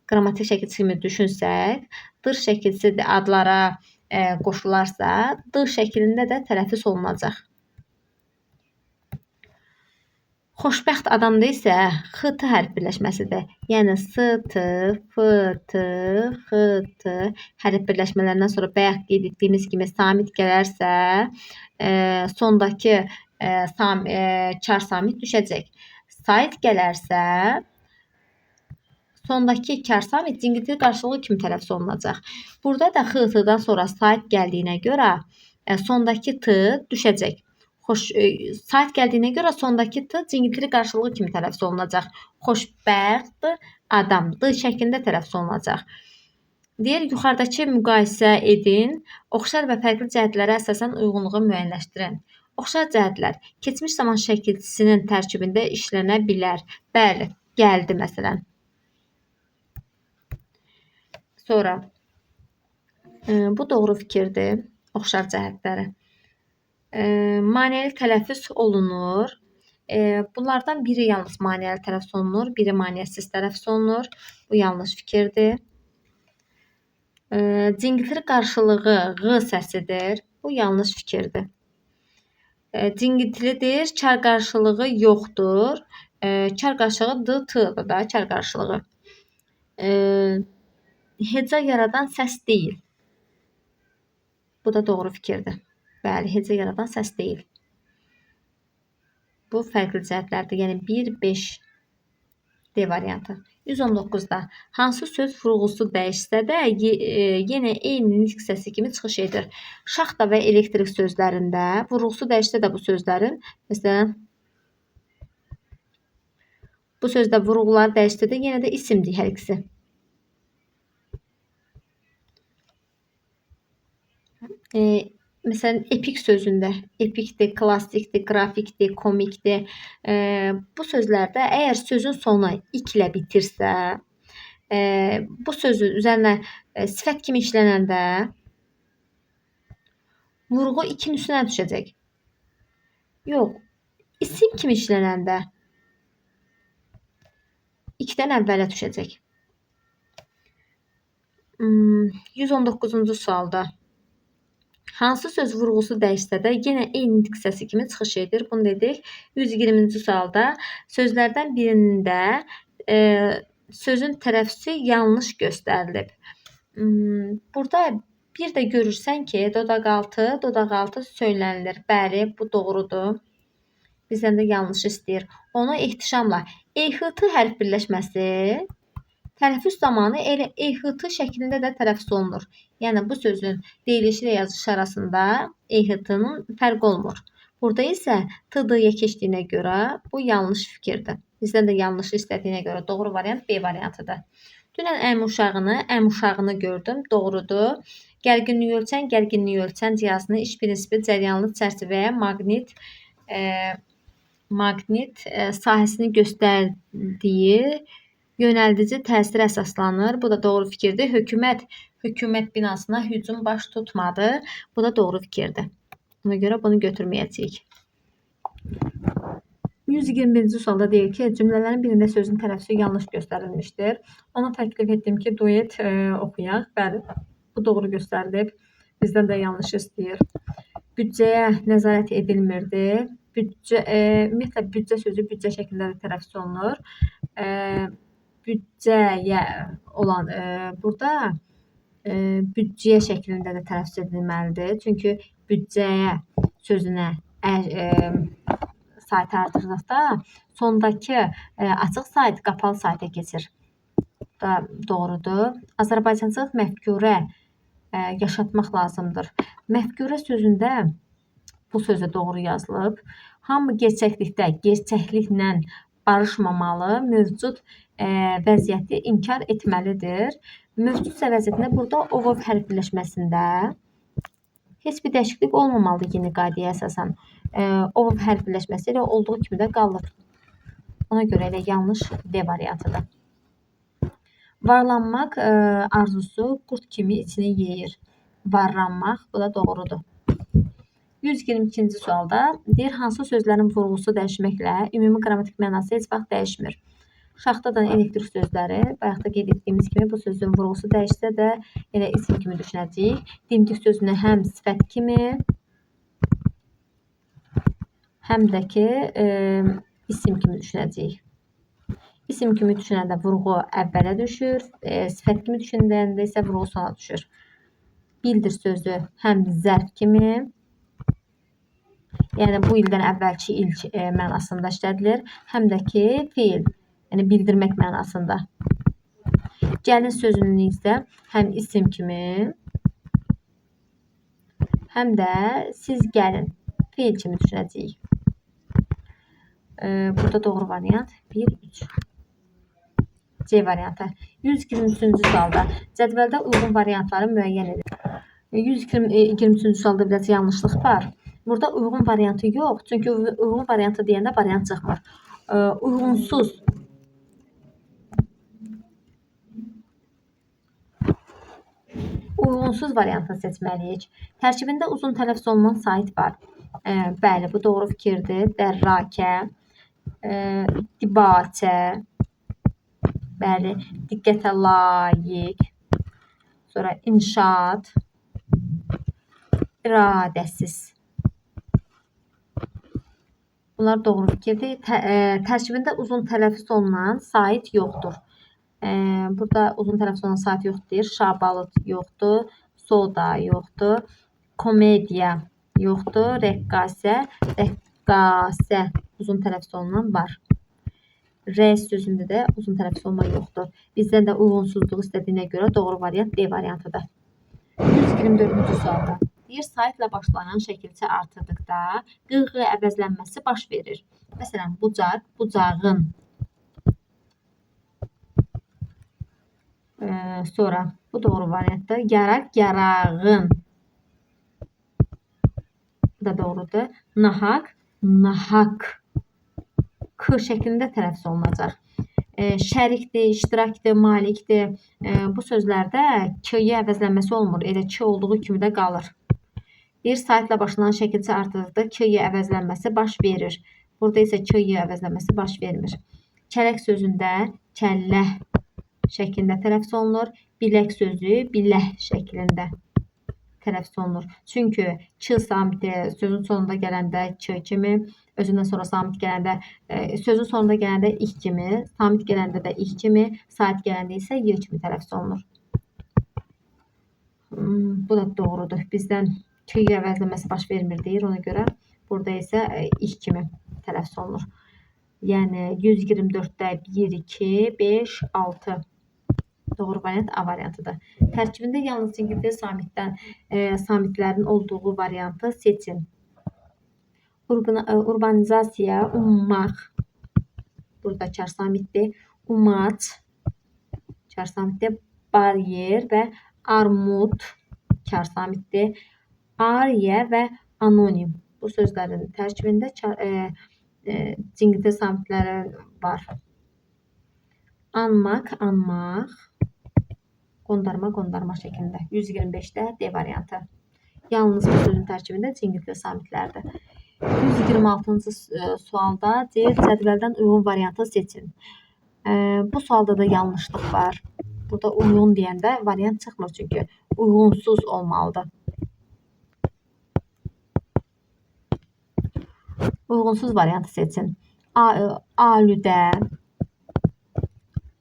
qrammatik şəkilçi kimi düşünsək, dır şəkilçisi adlara qoşularsa, d şəklində də tələffüz olunacaq. Xoşbəxt adamda isə x, t hərf birləşməsidir. Yəni S, T, F, T, X, T hərf birləşmələrindən sonra bayaq qeyd etdiyimiz kimi samit gələrsə, sondakı kar samit düşəcək. Sait gələrsə, sondakı kar samit cingiltili qarşılığı kimi tələffüz olunacaq. Burada da X, T-dan sonra sait gəldiyinə görə sondakı T düşəcək. Sait gəldiyinə görə sondakı T cingiltili qarşılığı kimi tələffüz olunacaq. Xoşbəxt adam D şəklində tələffüz olunacaq. Deyir, yuxarıdakı müqayisə edin. Oxşar və fərqli cəhətlərə əsasən uyğunluğu müəyyənləşdirin. Oxşar cəhətlər keçmiş zaman şəkilçisinin tərkibində işlənə bilər. Bəli, gəldi məsələn. Sonra bu doğru fikirdir. Oxşar cəhətləri. Maneəli tələffüz olunur. Bunlardan biri yalnız maneəli tələffüz olunur, biri maneəsiz tələffüz olunur. Bu yanlış fikirdir. Cingiltili qarşılığı Ğ səsidir. Bu yanlış fikirdir. Cingiltilidir, kar qarşılığı yoxdur. Kar qarşılığı D, T-dır da, kar qarşılığı. Heca yaradan səs deyil. Bu da doğru fikirdir. Bəli, heca yaradan səs deyil. Bu fərqli cəhətlərdir. Yəni 1, 5 D variantı. 119-da hansı söz vurğusu dəyişsə də yenə eyni nitq səsi kimi çıxış edir. Şaxta və elektrik sözlərində vurğusu dəyişsə də bu sözlərin, məsələn, bu sözdə vurğuları dəyişsə də yenə də isimdir hər ikisi. Məsələn, epik sözündə epikdir, klassikdir, qrafikdir, komikdir. Bu sözlərdə əgər sözün sonu ik ilə bitirsə, bu sözün üzərinə sifət kimi işlənəndə vurğu ikin üstünə düşəcək. Yox, isim kimi işlənəndə ikdən əvvələ düşəcək. 119-cu sualda hansı söz vurğusu dəyişsə də yenə eyni nitq səsi kimi çıxış edir? Bunu dedik. 120-ci sualda sözlərdən birində sözün tələffüzü yanlış göstərilib. Burada bir də görürsən ki, dodaqaltı, dodaqaltı söylənilir. Bəli, bu doğrudur. Bizdən də yanlış istəyir. Onu ehtişamla EHT hərf birləşməsi tələffüz zamanı elə EHT şəklində də tələffüz olunur. Yəni bu sözün deyilişi ilə yazılışı arasında EHT-nın fərqi olmur. Burada isə TD-yə keçdiyinə görə bu yanlış fikirdir. Bizdən də yanlış istədiyinə görə doğru variant B variantıdır. Dünən əmi uşağını gördüm. Doğrudur. Gərginlik ölçən, gərginlik ölçən cihazının iş prinsipi cəryanlı çərçivəyə maqnit sahəsini göstərdiyi Yönəldici təsirə əsaslanır. Bu da doğru fikirdir. Hökumət, hökumət binasına hücum baş tutmadı. Bu da doğru fikirdir. Ona görə bunu götürməyəcəyik. 121-ci sualda deyir ki, cümlələrin birində sözün tələffüzü yanlış göstərilmişdir. Ona təklif etdim ki, duet oxuyaq. Bəli, bu doğru göstərilib. Bizdən də yanlış istəyir. Büdcəyə nəzarət edilmirdi. Büdcə, ümumiyyətlə, büdcə sözü büdcə şəklində də tələffüz olunur. Büdcəyə olan burada büdcəyə şəklində də tələffüz edilməlidir. Çünki büdcəyə sözünə saytı artırdıqda sondakı açıq sayt qapalı sayta keçir. Bu da doğrudur. Azərbaycancılıq məfkurə yaşatmaq lazımdır. Məfkurə sözündə bu sözə doğru yazılıb. Hamı gerçəklikdə, gerçəkliklə barışmamalı, mövcud vəziyyəti inkar etməlidir. Mövcudsa vəziyyətində burada OV hərf birləşməsində heç bir dəyişiklik olmamalıdır yeni qaydaya əsasən. OV hərf birləşməsi elə olduğu kimi də qalır. Ona görə elə yanlış D variantıdır. Varlanmaq arzusu qurd kimi içini yeyir. Varlanmaq, bu da doğrudur. 122-ci sualda deyir, hansı sözlərin vurğusu dəyişməklə ümumi qrammatik mənası heç vaxt dəyişmir. Şaxtadan elektrik sözləri, bayaq da qeyd etdiyimiz kimi bu sözün vurğusu dəyişsə də elə isim kimi düşünəcəyik. Dimdik sözünü həm sifət kimi, həm də ki isim kimi düşünəcəyik. İsim kimi düşünəndə vurğu əvvələ düşür, sifət kimi düşünəndə isə vurğu sona düşür. Bildir sözü həm zərf kimi, yəni bu ildən əvvəlki il mənasında işlədilir, həm də ki feil, yəni bildirmək mənasında. Gəlin sözünün isə həm isim kimi, həm də siz gəlin feil kimi düşünəcəyik. Burada doğru variant 1, 3. C variantı. 123-cü sualda cədvəldə uyğun variantları müəyyən edin. 123-cü sualda biraz yanlışlıq var. Burada uyğun variantı yox. Çünki uyğun variantı deyəndə variant çıxmır. Uyğunsuz uyğunsuz variantını seçməliyik. Tərkibində uzun tələffüz olunan sait var. Bəli, bu doğru fikirdir. Dərrakə, dibaçə, bəli, diqqətə layiq, sonra inşaat, iradəsiz. Bunlar doğru fikirdir. Tərkibində uzun tələffüz olunan sait yoxdur. Burada uzun tələffüz olunan sait yoxdur deyir. Şabalıd yoxdur, soda yoxdur, komediya yoxdur, rəqqasə, rəqqasə uzun tələffüz olunan var. R sözündə də uzun tələffüz olma yoxdur. Bizdən də uyğunsuzluğu istədiyinə görə doğru variant D variantıdır. 124-cü sualda deyir, saitlə başlanan şəkilçə artırdıqda QQ əvəzlənməsi baş verir. Məsələn, bucaq, bucağın. Sonra bu doğru variantdır. Yaraq, yarağın. Bu da doğrudur. Nahaq, nahaq. K şəklində tələffüz olunacaq. Şərikdir, iştirakdır, malikdir. Bu sözlərdə K-yə əvəzlənməsi olmur. Elə K olduğu kimi də qalır. Bir saitlə başlanan şəkilçə artırdıqda K-yə əvəzlənməsi baş verir. Burada isə K-yə əvəzlənməsi baş vermir. Kələk sözündə kəlləh şəklində tələffüz olunur. Bilək sözü biləh şəklində tələffüz olunur. Çünki Ç samiti sözün sonunda gələndə Ç kimi, özündən sonra samit gələndə, sözün sonunda gələndə İ kimi, samit gələndə də İ kimi, sait gələndə isə Y kimi tələffüz olunur. Bu da doğrudur. Bizdən Ç əvəzləməsi baş vermir deyir. Ona görə burada isə İ kimi tələffüz olunur. Yəni 124-də 1, 2, 5, 6. Doğru variant A variantıdır. Tərkibində yalnız cingilti samitlərin olduğu variantı seçin. Urbanizasiya, ummaq. Burada kar samitdir. Umac, kar samitdir. Bariyer və armud kar samitdir. Ariyə və anonim. Bu sözlərin tərkibində cingilti samitləri var. Anmaq, anmaq. Qondarma, qondarma şəklində. 125-də D variantı. Yalnız bu sözün tərkibində cingiltili samitlərdir. 126-cı sualda deyir, cədvəldən uyğun variantı seçin. Bu sualda da yanlışlıq var. Burada uyğun deyəndə variant çıxmır çünki uyğunsuz olmalıdır. Uyğunsuz variantı seçin. Alüdə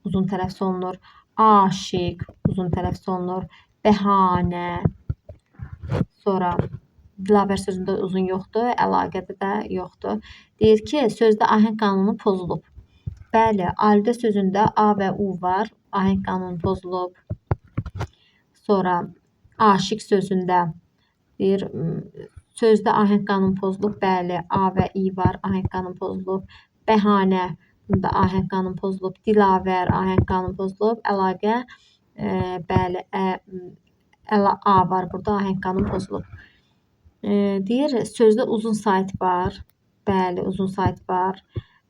uzun tələffüz olunur. Aşiq uzun tələffüz olunur. Bəhanə. Sonra dilavər sözündə uzun yoxdur, əlaqədə də yoxdur. Deyir ki, sözdə ahəng qanunu pozulub. Bəli, alüdə sözündə A və U var. Ahəng qanunu pozulub. Sonra aşiq sözündə deyir, sözdə ahəng qanunu pozulub. Bəli, A və İ var, ahəng qanunu pozulub. Bəhanə, bunda ahəng qanunu pozulub. Dilavər, ahəng qanunu pozulub. Əlaqə, bəli, A var burada, ahəng qanunu pozulub. Deyir, sözdə uzun sait var. Bəli, uzun sait var.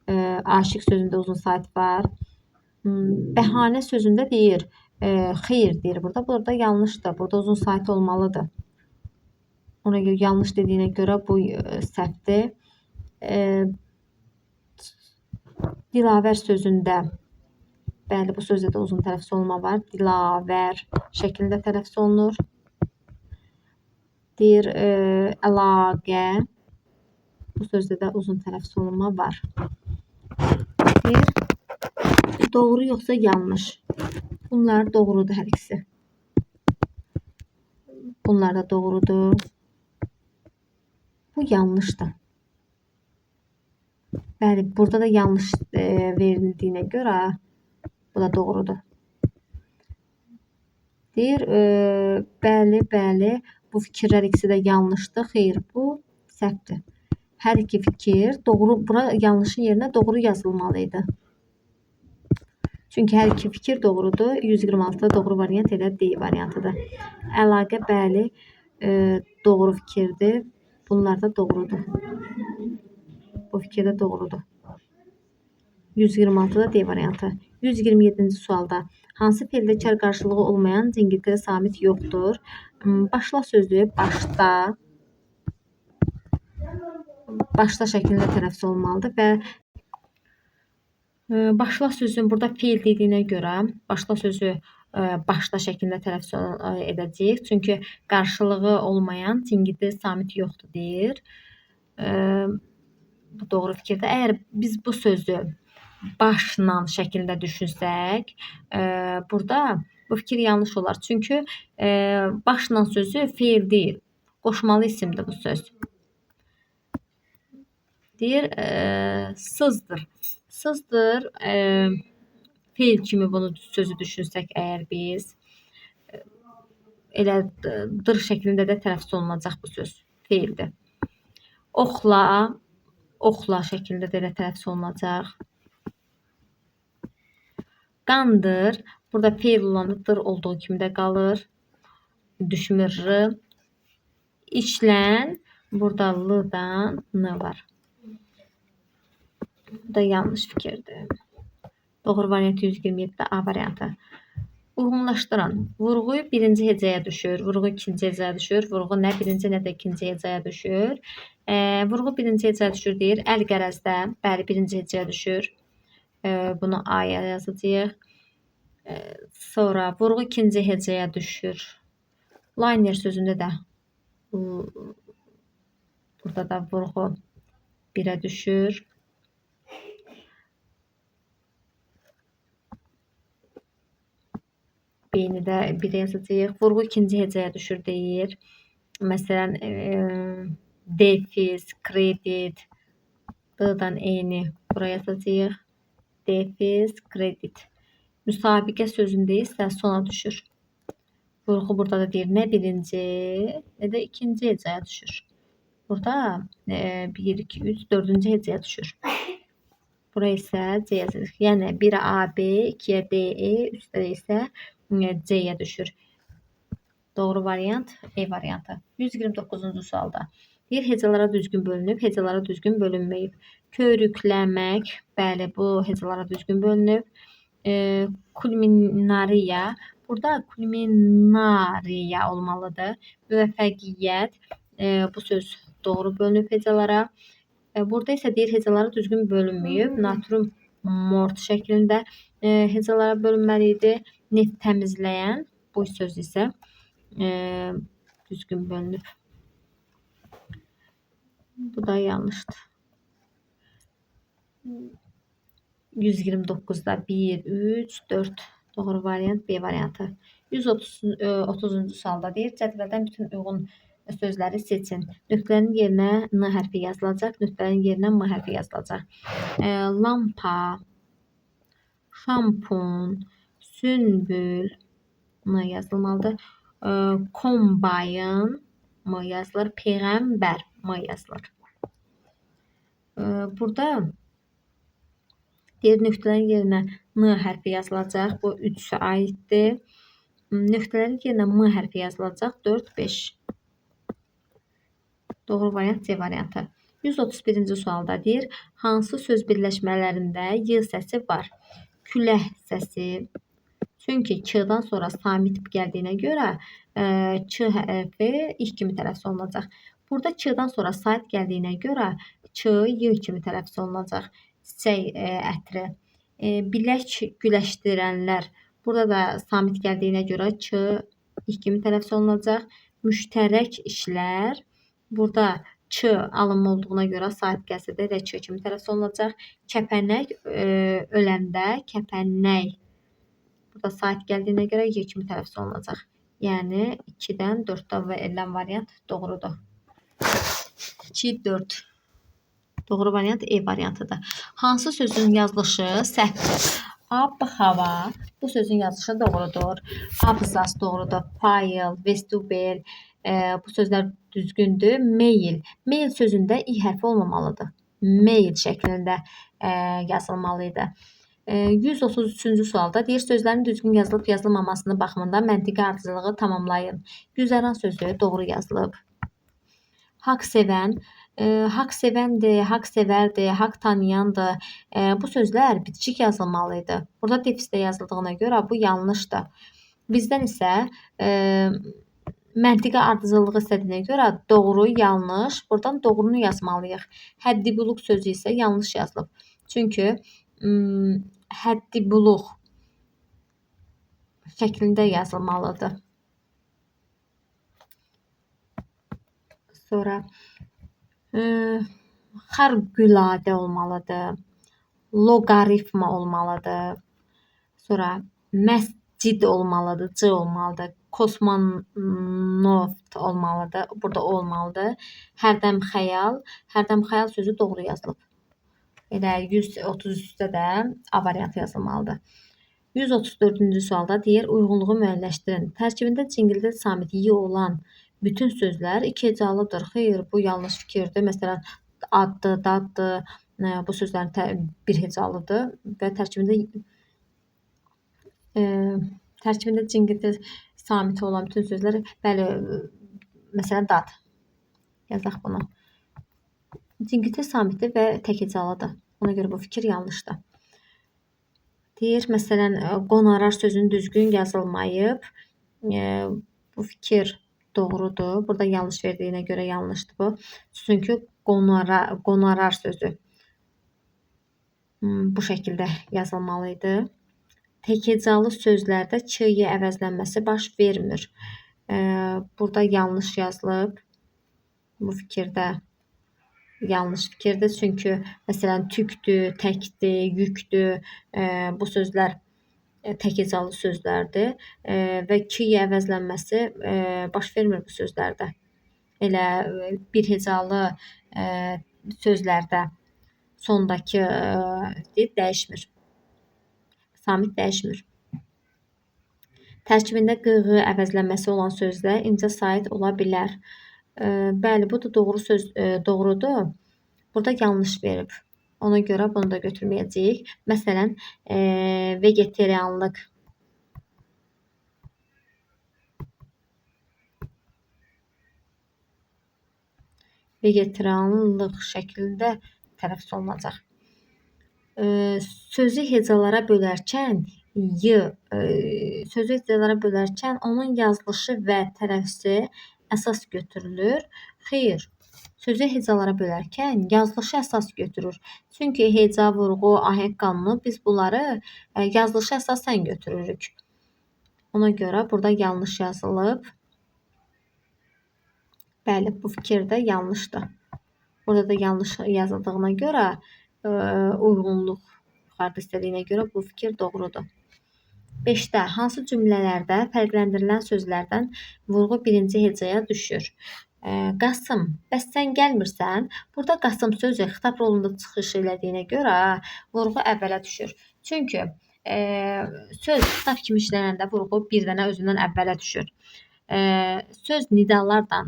Aşiq sözündə uzun sait var. Bəhanə sözündə deyir, xeyir deyir burada. Burada yanlışdır. Burada uzun sait olmalıdır. Ona görə yanlış dediyinə görə bu səhvdir. Dilavər sözündə, bəli, bu sözdə də uzun tələffüz olma var. Dilavər şəklində tələffüz olunur. Deyir, əlaqə, bu sözdə də uzun tələffüz olunma var. Deyir, doğru yoxsa yanlış. Bunlar doğrudur hər ikisi. Bunlar da doğrudur. Bu yanlışdır. Bəli, burada da yanlış verildiyinə görə bu da doğrudur. Deyir, bəli, bəli, bu fikirlər ikisi də yanlışdır. Xeyr, bu səhvdir. Hər iki fikir doğru, bura yanlışın yerinə doğru yazılmalı idi. Çünki hər iki fikir doğrudur. 126-da doğru variant elə D variantıdır. Əlaqə, bəli, doğru fikirdir. Bunlar da doğrudur. Bu fikir də doğrudur. 126-da D variantı. 127-ci sualda hansı feildə kər qarşılığı olmayan cingiltili samit yoxdur? Başla sözü başda, başla şəklində tələffüz olmalıdır və başla sözün burada feil dediyinə görə başla sözü başla şəklində tələffüz edəcəyik. Çünki qarşılığı olmayan cingiltili samit yoxdur deyir. Bu doğru fikirdir. Əgər biz bu sözü başla şəklində düşünsək, burada bu fikir yanlış olar. Çünki başla sözü feil deyil, qoşmalı isimdir bu söz. Deyir, sızdır. Sızdır, feil kimi bunu sözü düşünsək əgər biz, elə dır şəklində də tələffüz olunacaq bu söz, feildir. Oxla, oxla şəklində də elə tələffüz olunacaq. Qandır, burada feil olanda dır olduğu kimi də qalır, düşmür r. İşlən, burada l-dan n var. Bu da yanlış fikirdir. Doğru variant 127-də A variantı. Uyğunlaşdırın. Vurğu birinci hecəyə düşür, vurğu ikinci hecəyə düşür, vurğu nə birinci, nə də ikinci hecəyə düşür. Vurğu birinci hecəyə düşür deyir. Əl qərəzdə, bəli, birinci hecəyə düşür. Bunu A-ya yazacağıq. Sonra vurğu ikinci hecəyə düşür. Liner sözündə də burada da vurğu 1-ə düşür. B-ni də 1-ə yazacağıq. Vurğu ikinci hecəyə düşür deyir. Məsələn, defis, kredit, D-dan E-ni buraya yazacağıq. Defis, kredit. Müsabiqə sözündə isə sona düşür. Vurğu burada da deyir, nə birinci, nə də ikinci hecəyə düşür. Burada 1, 2, 3, 4-cü hecəyə düşür. Buraya isə C yazırıq. Yəni 1-ə A, B, 2-yə D, E, 3-də isə C-yə düşür. Doğru variant E variantı. 129-cu sualda. Deyir, hecalara düzgün bölünüb, hecalara düzgün bölünməyib. Körükləmək, bəli, bu hecalara düzgün bölünüb. Kulminariya. Burada kulminariya olmalıdır. Müvəffəqiyyət. Bu söz doğru bölünüb hecalara. Burada isə deyir hecalara düzgün bölünməyib. Natürmort şəklində hecalara bölünməli idi. Neft təmizləyən bu söz isə düzgün bölünüb. Bu da yanlışdır. 129-da 1, 3, 4. Doğru variant B variantı. 130-cu sualda deyir, cədvəldən bütün uyğun sözləri seçin. Nöqtələrin yerinə N hərfi yazılacaq, nöqtələrin yerinə M hərfi yazılacaq. Lampa, şampun, sünbül, M yazılmalıdır. Kombayın, M yazılır. Peyğəmbər, M yazılır. Burada deyir, nöqtələrin yerinə N hərfi yazılacaq. Bu 3-ə aiddir. Nöqtələrin yerinə M hərfi yazılacaq. 4, 5. Doğru variant C variantı. 131-ci sualda deyir, hansı söz birləşmələrində Y səsi var? Külək səsi. Çünki K-dan sonra samit gəldiyinə görə Ç hərfi İ kimi tələffüz olunacaq. Burada K-dan sonra sait gəldiyinə görə Ç, Y kimi tələffüz olunacaq. Çiçək ətri. Bilək güləşdirənlər. Burada da samit gəldiyinə görə Ç, İ kimi tələffüz olunacaq. Müştərək işlər. Burada Ç alınma olduğuna görə sait gəlsə də elə Ç kimi tələffüz olunacaq. Kəpənək öləndə kəpənək. Burada sait gəldiyinə görə Y kimi tələffüz olunacaq. Yəni 2-dən 4-də verilən variant doğrudur. 2, 4. Doğru variant E variantıdır. Hansı sözün yazılışı səhvdir? Ab-hava. Bu sözün yazılışı doğrudur. Abzas doğrudur. Fayl, vestibül. Bu sözlər düzgündür. Mail. Mail sözündə İ hərfi olmamalıdır. Mail şəklində yazılmalıydı. 133-cü sualda deyir, sözlərin düzgün yazılıb yazılmamasını baxımından məntiqi ardıcıllığı tamamlayın. Güzəran sözü doğru yazılıb. Haqq sevən, haqq sevəndir, haqq sevərdir, haqq tanıyandır. Bu sözlər bitişik yazılmalıydı. Burada defisdə yazıldığına görə bu yanlışdır. Bizdən isə məntiqi ardıcıllığı istədiyinə görə doğru, yanlış, buradan doğrunu yazmalıyıq. Həddi buluq sözü isə yanlış yazılıb. Çünki həddi buluq şəklində yazılmalıdır. Sonra xarqüladə olmalıdır. Loqaritma olmalıdır. Sonra məscid olmalıdır, C olmalıdır. Kosmonavt olmalıdır. Burada o olmalıdır. Hərdəm xəyal. Hərdəm xəyal sözü doğru yazılıb. Elə 133-də də A variantı yazılmalıdır. 134-cü sualda deyir, uyğunluğu müəyyənləşdirin. Tərkibində cingildə samit Y olan bütün sözlər iki hecalıdır. Xeyr, bu yanlış fikirdir. Məsələn, addır, daddır, bu sözlərin bir hecalıdır və tərkibində cingilti samiti olan bütün sözlər, bəli, məsələn, dad. Yazaq bunu. Cingilti samiti və tək hecalıdır. Ona görə bu fikir yanlışdır. Deyir, məsələn, qonarar sözünün düzgün yazılmayıb. Bu fikir doğrudur. Burada yanlış verdiyinə görə yanlışdır bu. Çünki qonarar sözü bu şəkildə yazılmalı idi. Tək hecalı sözlərdə Ç, Y əvəzlənməsi baş vermir. Burada yanlış yazılıb. Bu fikirdə yanlış fikirdir. Çünki məsələn tükdür, təkdir, yükdür. Bu sözlər tək hecalı sözlərdir və Ç, Y əvəzlənməsi baş vermir bu sözlərdə. Elə bir hecalı sözlərdə sondakı dəyişmir. Samit dəyişmir. Tərkibində Q, Ğ əvəzlənməsi olan sözdə incə sait ola bilər. Bəli, bu da doğru söz, doğrudur. Burada yanlış verib. Ona görə bunu da götürməyəcəyik. Məsələn, vegetarianlıq. Vegetarianlıq şəklində tələffüz olunacaq. Sözü hecalara bölərkən y, sözü hecalara bölərkən onun yazılışı və tələffüzü əsas götürülür. Xeyr, sözü hecalara bölərkən yazılışı əsas götürür. Çünki heca, vurğu, ahəng qanunu biz bunları yazılışı əsasən götürürük. Ona görə burada yanlış yazılıb. Bəli, bu fikir də yanlışdır. Burada da yanlış yazıldığına görə uyğunluq yuxarıda istədiyinə görə bu fikir doğrudur. 5-də hansı cümlələrdə fərqləndirilən sözlərdən vurğu birinci hecaya düşür? Qasım, bəs sən gəlmirsən? Burada Qasım sözü xitab rolunda çıxış elədiyinə görə vurğu əvvələ düşür. Çünki söz xitab kimi işlənəndə vurğu bir dənə özündən əvvələ düşür. Söz nidalarla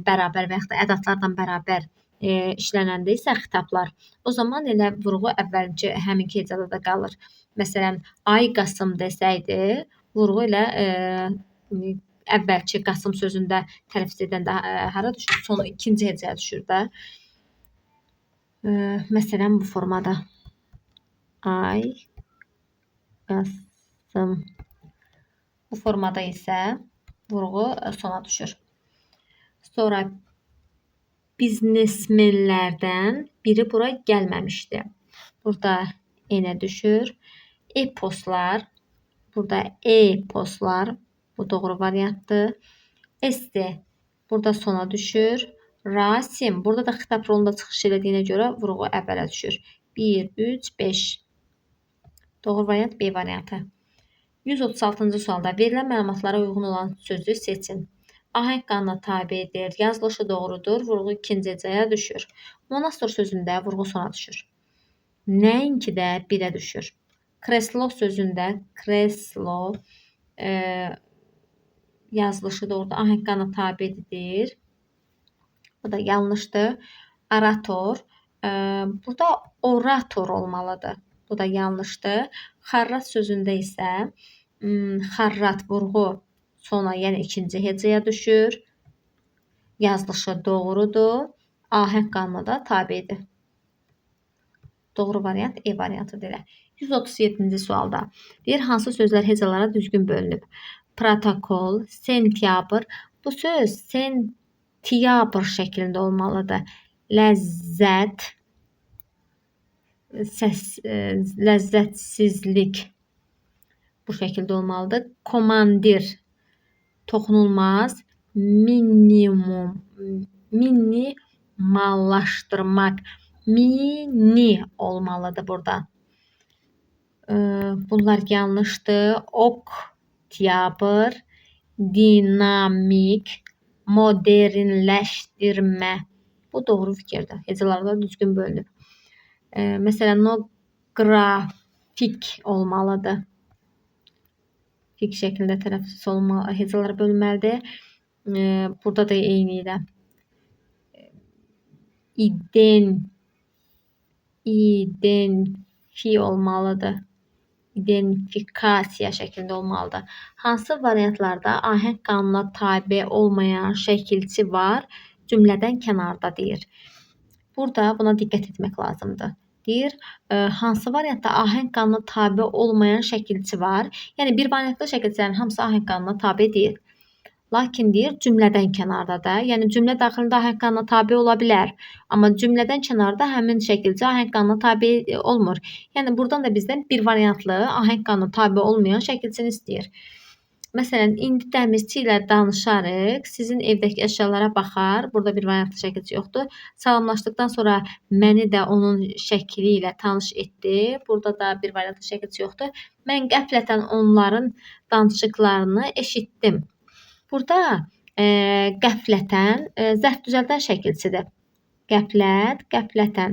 bərabər və yaxud da ədadlarla bərabər işlənəndə isə xitablar, o zaman elə vurğu əvvəlki həminki hecada da qalır. Məsələn, ay Qasım desəydi, vurğu elə əvvəlki Qasım sözündə tələffüz edəndə hara düşür? Son ikinci hecaya düşür də. Məsələn, bu formada. Ay Qasım. Bu formada isə vurğu sona düşür. Sonra biznesmenlərdən biri bura gəlməmişdi. Burada enə düşür. Eposlar. Burada eposlar. Bu doğru variantdır. Esse burada sona düşür. Rasim burada da xitab rolunda çıxış elədiyinə görə vurğu əvvələ düşür. 1, 3, 5. Doğru variant B variantı. 136-cı sualda verilən məlumatlara uyğun olan sözü seçin. Ahəng qanuna tabedir. Yazılışı doğrudur. Vurğu ikinci hecaya düşür. Monastor sözündə vurğu sona düşür. Nəinki də birə düşür. Kreslo sözündə kreslo yazılışı doğrudur. Ahəng qanuna tabedir. Bu da yanlışdır. Orator. Burada orator olmalıdır. Bu da yanlışdır. Xarrat sözündə isə xarrat vurğu sona, yəni ikinci hecaya düşür. Yazılışı doğrudur. Ahəng qanuna da tabedir. Doğru variant E variantıdır elə. 137-ci sualda deyir, hansı sözlər hecalara düzgün bölünüb? Protokol, sentyabr. Bu söz sentyabr şəklində olmalıdır. Ləzzət, səs, ləzzətsizlik bu şəkildə olmalıdır. Komandir, toxunulmaz, minimum, minimallaşdırmaq, mini olmalıdır burada. Bunlar yanlışdır. Oktyabr, dinamik, modernləşdirmə. Bu doğru fikirdir. Hecalarda düzgün bölünüb. Məsələn, o qrafik olmalıdır. Fik şəklində tələffüz olmalı, hecalara bölünməlidir. Burada da eyni ilə. İdenfi olmalıdır. İdentifikasiya şəklində olmalıdır. Hansı variantlarda ahəng qanuna tabe olmayan şəkilçi var? Cümlədən kənarda deyir. Burada buna diqqət etmək lazımdır. Deyir, hansı variantda ahəng qanuna tabe olmayan şəkilçi var? Yəni, bir variantlı şəkilçilərin hamısı ahəng qanuna tabe deyil. Lakin deyir, cümlədən kənarda da. Yəni, cümlə daxilində ahəng qanuna tabe ola bilər. Amma cümlədən kənarda həmin şəkilçi ahəng qanuna tabe olmur. Yəni, buradan da bizdən bir variantlı ahəng qanuna tabe olmayan şəkilçini istəyir. Məsələn, indi dəmirçi ilə danışarıq. Sizin evdəki əşyalara baxar. Burada bir variantlı şəkilçi yoxdur. Salamlaşdıqdan sonra məni də onun şəkli ilə tanış etdi. Burada da bir variantlı şəkilçi yoxdur. Mən qəflətən onların danışıqlarını eşitdim. Burada qəflətən zərf düzəldən şəkilçidir. Qəflət, qəflətən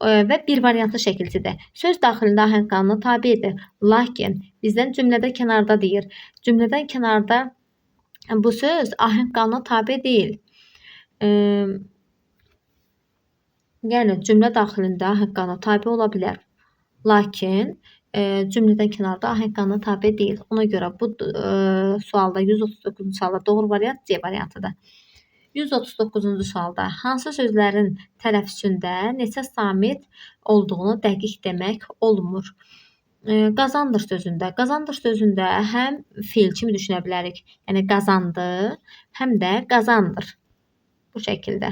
və bir variantlı şəkilçidir. Söz daxilində ahəng qanuna tabedir. Lakin bizdən cümlədə kənarda deyir. Cümlədən kənarda bu söz ahəng qanuna tabe deyil. Yəni cümlə daxilində ahəng qanuna tabe ola bilər. Lakin cümlədən kənarda ahəng qanuna tabe deyil. Ona görə bu sualda 139-cu sualda doğru variant C variantıdır. 139-cu sualda hansı sözlərin tələffüzündə neçə samit olduğunu dəqiq demək olmur? Qazandır sözündə. Qazandır sözündə həm feil kimi düşünə bilərik. Yəni qazandı, həm də qazandır. Bu şəkildə.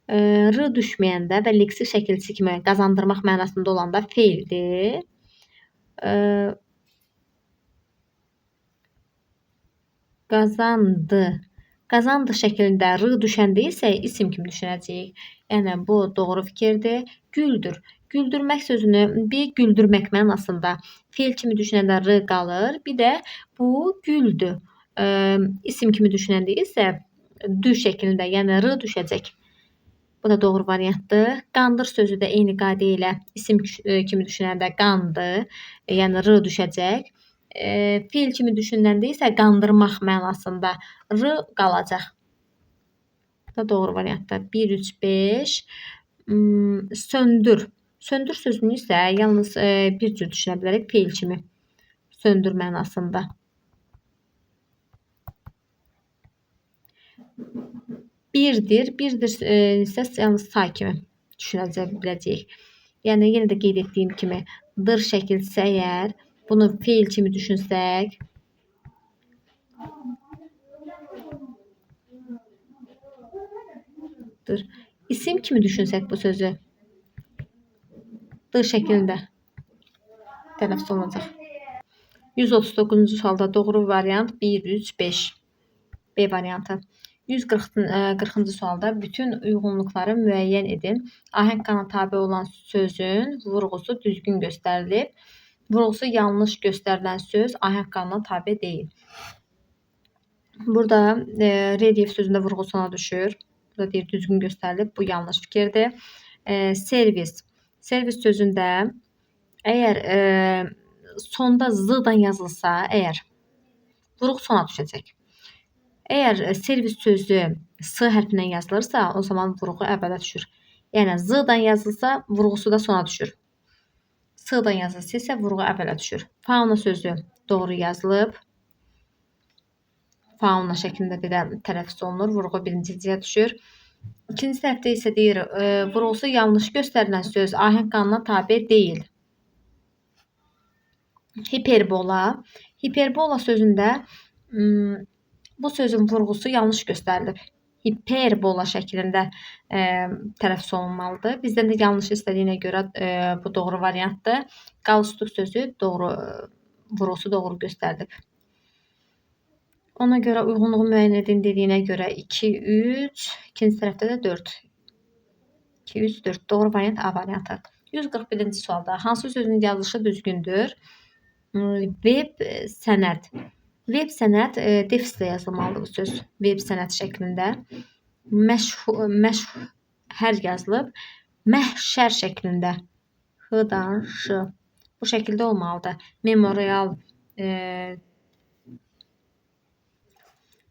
R düşməyəndə və leksik şəkilçisi kimi qazandırmaq mənasında olanda feildir. Qazandı. Qazandı şəklində R düşəndə isə isim kimi düşünəcəyik. Yəni bu doğru fikirdir. Güldür. Güldürmək sözünü bir güldürmək mənasında feil kimi düşünəndə R qalır. Bir də bu güldür. İsim kimi düşünəndə isə dü şəklində, yəni R düşəcək. Bu da doğru variantdır. Qandır sözü də eyni qayda ilə isim kimi düşünəndə qandı, yəni R düşəcək. Feil kimi düşünüləndə isə qandırmaq mənasında R qalacaq. Bu da doğru variantdır. 1, 3, 5. Söndür. Söndür sözünü isə yalnız bir cür düşünə bilərik feil kimi. Söndür mənasında. Birdir. Birdir isə yalnız say kimi düşünə biləcəyik. Yəni yenə də qeyd etdiyim kimi dır şəkilsə əgər bunu feil kimi düşünsək, dır. İsim kimi düşünsək bu sözü dır şəklində tələffüz olunacaq. 139-cu sualda doğru variant 1, 3, 5. B variantı. 140-cı sualda bütün uyğunluqları müəyyən edin. Ahəng qanuna tabe olan sözün vurğusu düzgün göstərilib. Vurğusu yanlış göstərilən söz ahəng qanuna tabe deyil. Burada relyef sözündə vurğu sona düşür. Burada deyir düzgün göstərilib. Bu yanlış fikirdir. Servis. Servis sözündə əgər sonda z-dan yazılsa, əgər vurğu sona düşəcək. Əgər servis sözü S hərfindən yazılırsa, o zaman vurğu əvvələ düşür. Yəni z-dan yazılsa, vurğusu da sona düşür. S-dan yazılsa isə vurğu əvvələ düşür. Fauna sözü doğru yazılıb. Fauna şəklində belə tələffüz olunur. Vurğu birinci hecəyə düşür. İkinci tərəfdə isə deyir, vurğusu yanlış göstərilən söz ahəng qanuna tabe deyil. Hiperbola. Hiperbola sözündə bu sözün vurğusu yanlış göstərilib. Hiperbola şəklində tələffüz olunmalıdır. Bizdən də yanlış istədiyinə görə bu doğru variantdır. Qalstuk sözü doğru, vurğusu doğru göstərilib. Ona görə uyğunluğu müəyyən edin dediyinə görə 2, 3, ikinci tərəfdə də 4. 2, 3, 4. Doğru variant A variantı. 141-ci sualda hansı sözün yazılışı düzgündür? Web sənəd. Web sənəd defislə yazılmalıdır bu söz. Web sənəd şəklində. Məşhər yazılıb. Məhşər şəklində. H-dan Ş. Bu şəkildə olmalıdır. Memorial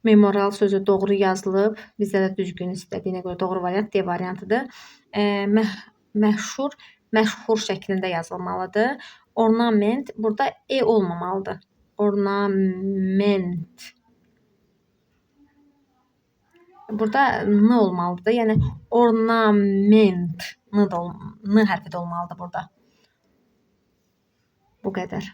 memorial sözü doğru yazılıb. Bizdə də düzgün istədiyinə görə doğru variant D variantıdır. Məşhur, məşhur şəklində yazılmalıdır. Ornament burada E olmamalıdır. Ornament. Burada N olmalıdır. Yəni ornament. N hərfi də olmalıdır burada. Bu qədər.